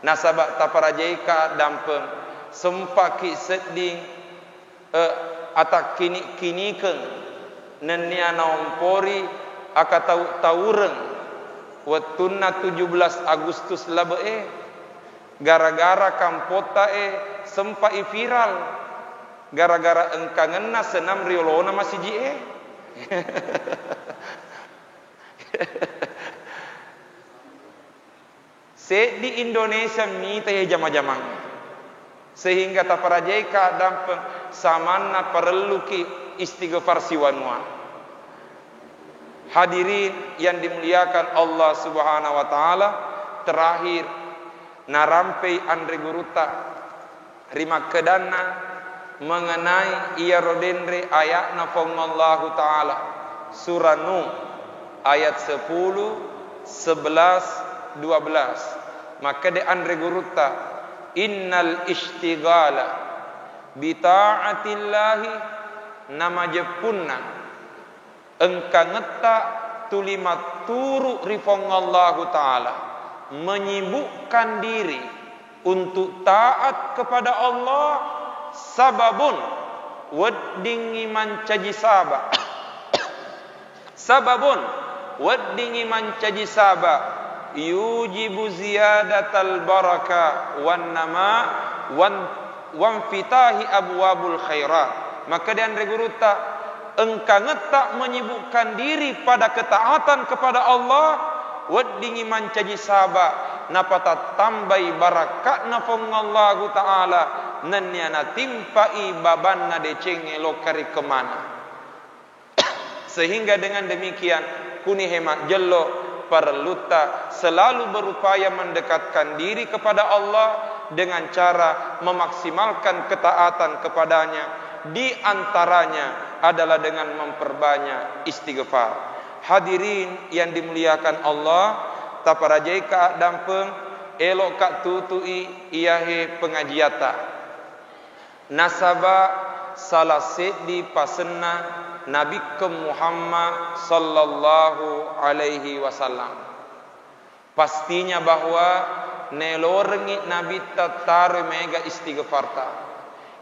Nasaba taparajaika addampeng, sempaki sedding, eh, atakkini-kinikeng nennia naompori akatau-taureng wettunna tujuh belas Agustus labe'e, gara-gara kampotta e sempai viral. Gara-gara engkangenna senam riolona masiji'e. Seddi Indonesia mita iya jama-jamang. Sehingga taparajaika addampeng samanna parelluki istighfar siwanua. Hadirin yang dimuliakan Allah Subhanahu wa Ta'ala, terakhir, narampei anre gurutta ri makkedanna mengenai iyaro denre aya'na Puang Allahu Ta'ala, Surah Nuh, ayat sepuluh, sebelas, dua belas. Makkeda anre gurutta, "Innal isytighala bi ta'atillahi," namajeppunna engkangetta tuli matturu ri Puang Allahu Ta'ala, menyibukkan diri untuk taat kepada Allah, sababun weddingngi mancaji saba. Sababun weddingngi mancaji saba, yujibu ziyadatal baraka wan nama wan wanfitahi abwabul khairat. Makkeda anre gurutta, engkangetta menyibukkan diri pada ketaatan kepada Allah, weddingngi mancaji saba, napatattambai barakka'na Puang Allahu Ta'ala, nennia natimpai babanna decengnge lokka ri kemana. Sehingga dengan demikian, kuni he majjello parellutta selalu berupaya mendekatkan diri kepada Allah dengan cara memaksimalkan ketaatan kepada-Nya, di antaranya adalah dengan memperbanyak istighfar. Hadirin yang dimuliakan Allah, taparajaika addampeng, eloka tutui iyahe pengajiatta. Nasaba sala seddi pasenna Nabikkeng Muhammad sallallahu alaihi wasallam. Pastinya bahwa naelorengngi Nabitta taroi maega istighfarta.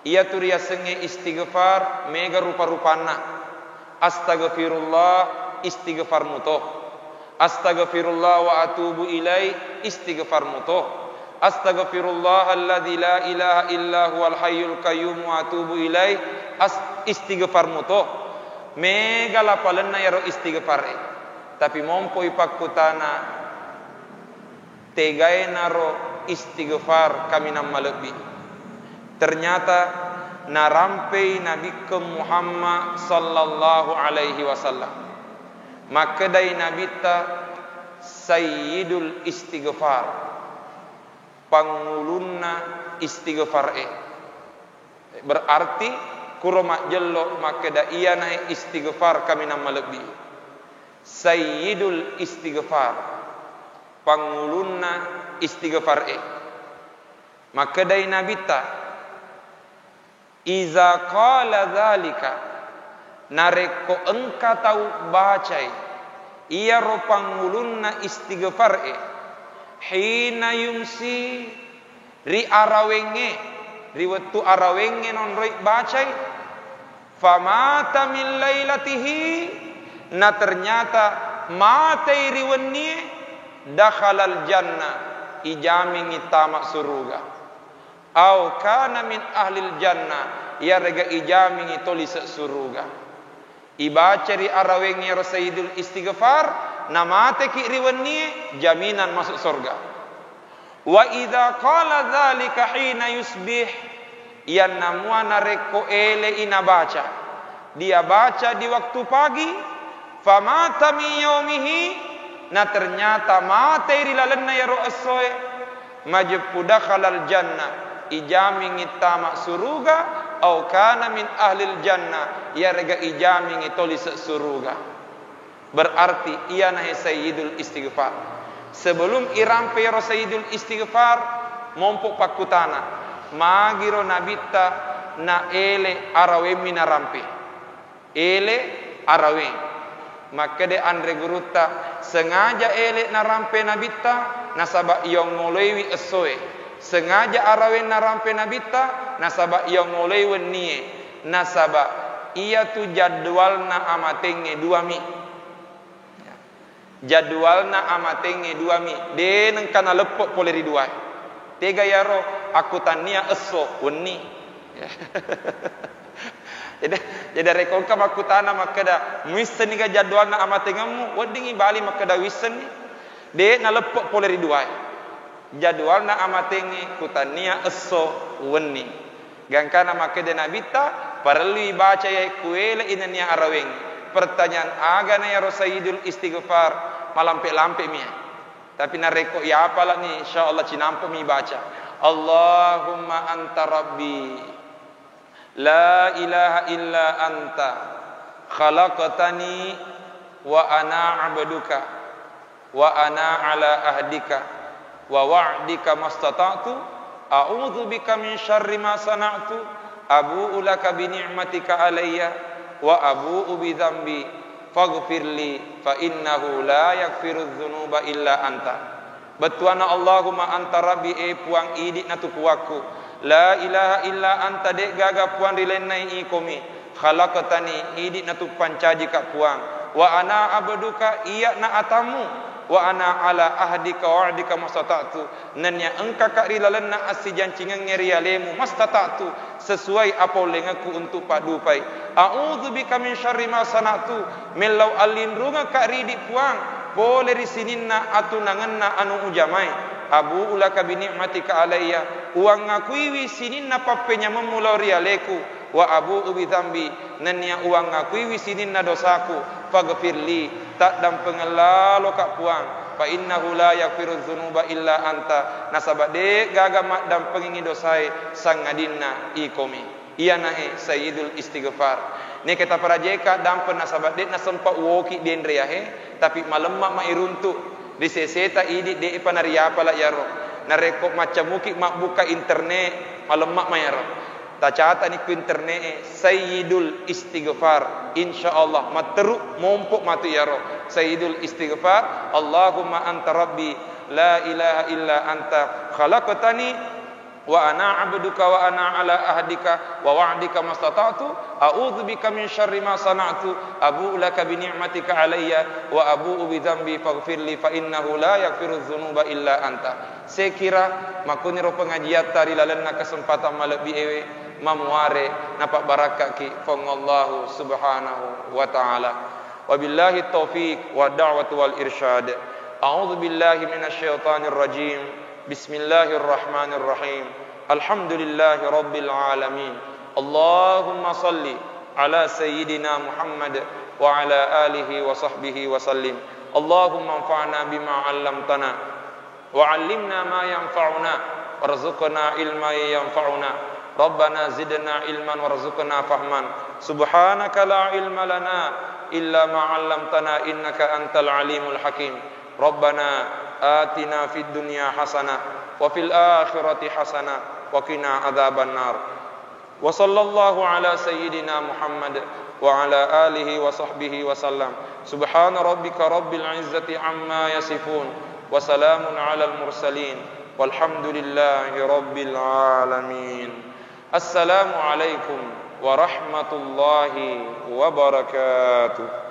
Iyatu riasengnge istighfar maega rupa-rupanna. Astaghfirullah, istighfar muto. Astaghfirullah wa atubu ilai, istighfar muto. Astaghfirullahalladzi la ilaha illa huwal hayyul qayyum wa atubu ilaih. As-, istighfar muto. Mega lapalenna iyaro istighfar e. Tapi mompoi pakkutana, tegaenaro istighfar kaminang malebbi. Ternyata narampei Nabikkeng Muhammad sallallahu alaihi wasallam. Makkedai Nabitta, "Sayyidul istighfar." Pangulunna istighfar e. Berarti kuro majjello makkeda iyanae istighfar kaminang malebbi. Sayyidul istighfar. Pangulunna istighfar e. Makkedai Nabitta, "Iza qala dzalika," narekko engka tau bacai iyaro pangulunna istighfar e, "hina yumsi," ri arawengnge, ri wettu arawengnge nonroi bacai, "famata min lailatihi," na ternyata matei ri wennie, "dakhalal jannah," ijamingngi tama suruga. "Au kana min ahlil jannah," iyarega ijamingngi to lise suruga. Ibaca ri araweng iyaro Sayyidul Istighfar, namateki ri wennie, jaminan masuk sorga. "Wa idza qala dzalika hina yusbih," iyanna mua narekko elei nabaca, dia baca di waktu pagi, "famata min yaumihi," na ternyata matei ri lalenna iyaro essoe, majeppu, "dakhalal jannah," ijamingngi tama suruga, "au kana min ahlil jannah," iyarega ijamingngi to lise suruga. Berarti iyanahe Sayyidul Istighfar. Sebelum irampe iyaro Sayyidul Istighfar, mompo pakkutana, magiro Nabitta naele arawemmi narampe? Ele araweng. Makkeda anre gurutta, sengaja ele narampe Nabitta, nasaba iyongoloiwi essoe. Sengaja araweng narampe Nabitta, nasaba iyongoloi wennie. Nasaba iyatu jadwalna amatengnge duami. Jadwalna amatengnge duami, de nengka naleppe pole ri duae. Tega iyaro akkutannia esso, wenni. Jadi, jadi rekko engka makkutana makkeda, "Muissenniga jadwalna amatengemmu?" Weddingngi bali makkeda, "Wissenni." De naleppe pole ri duae. Jadwalna amatengnge kutannia esso wenni. Gangkana makkeda Nabitta, parellui baca yae kuelei nennia araweng. Pertanyaan agana iyaro Sayyidul Istighfar, malampe-lampe mi. Tapi narekko iyapalani, insyaallah cinampe mi baca. Allahumma anta rabbi. La ilaha illa anta khalaqtani wa ana abduka wa ana ala ahdika wa wa'dika mastata'tu, a'udzu bika min syarri ma sana'tu, abu'u laka bi ni'matika alayya wa abu'u bi dzambi faghfirli fa innahu la yaghfirudz dzunuba illa anta. Bettuanna Allahumma anta rabbi, e Puang, idi'na tu puakku. La ilaha illa anta, de'gaga puang ri lainna ikomi. Khalaqtani, idi'na tu pancajika Puang. Wa ana abduka, iya'na atammu. Wa ana ala ahdika wa wa'dika mastata'tu. Nennia engkaka ri lalenna assijancingengnge ri alemu mastata'tu, sesuai apaulengekku untuk paddupai. A'udzu bika min syarri ma sana'tu, mellau allinrungekka ri idi Puang, pole ri sininna atunangenna anu ujamai. Abu'u laka bi ni'matika alayya, uwangakuiwi sininna pappenyamemmu lao ri aleku, wa abu'u bi dzambi, nennia uwangakuiwi sininna dosaku, faghfirli, taddampengeng laloka Puang, fa innahu la yaghfirudz dzunuba illa anta, nasaba de'gaga maddampengengngi dosae sangadinna ikomi. Iyanahe Sayyidul Istighfar. Neke taparajeka dampeng nasaba de'na sempa uwoki denre yahe, tapi malemma mairuntu. Ri seseta idi de'pa nariapala iyaro. Narekko maccamuki mabbuka internet, malemma ma iyaro. Tacatani ku internet e, Sayyidul Istighfar. Insyaallah, matteru mompo matu iyaro. Sayyidul Istighfar, Allahumma anta rabbi, la ilaha illa anta, khalaqtani Wa ana abduka wa ana ala ahdika wa wa'dika mastata'tu, a'udzu bika min syarri ma sana'tu, abu'u laka bi ni'matika alayya wa abu'u bi dzambi faghfirli fa innahu la yaghfiru dzunuba illa anta. Sekira makkuniro pengajiatta ri lalenna kesempatan malebbi ewe, mamuare napabbarakkaki Puang Allahu Subhanahu wa Ta'ala. Wabillahi taufiq wa da'watu wal irsyad. A'udzu billahi minasy syaithanir rajim. Bismillahirrahmanirrahim. Alhamdulillahi rabbil alamin. Allahumma salli ala sayyidina Muhammad wa ala alihi wa sahbihi wa sallim. Allahumma anfa'na bima 'allamtana wa 'allimna ma yanfa'una warzuqna ilman yanfa'una. Rabbana zidna ilman warzuqna fahman. Subhanaka la ilma lana illa ma 'allamtana innaka antal alimul hakim. Rabbana atina fid dunya hasanah wa fil akhirati hasanah wa qina adzabannar. Wa sallallahu ala sayyidina Muhammad wa ala alihi wa sahbihi wa sallam. Subhana rabbika rabbil izzati amma yasifun. Wa salamun alal mursalin. Walhamdulillahi rabbil alamin. Assalamu alaikum warahmatullahi wabarakatuh.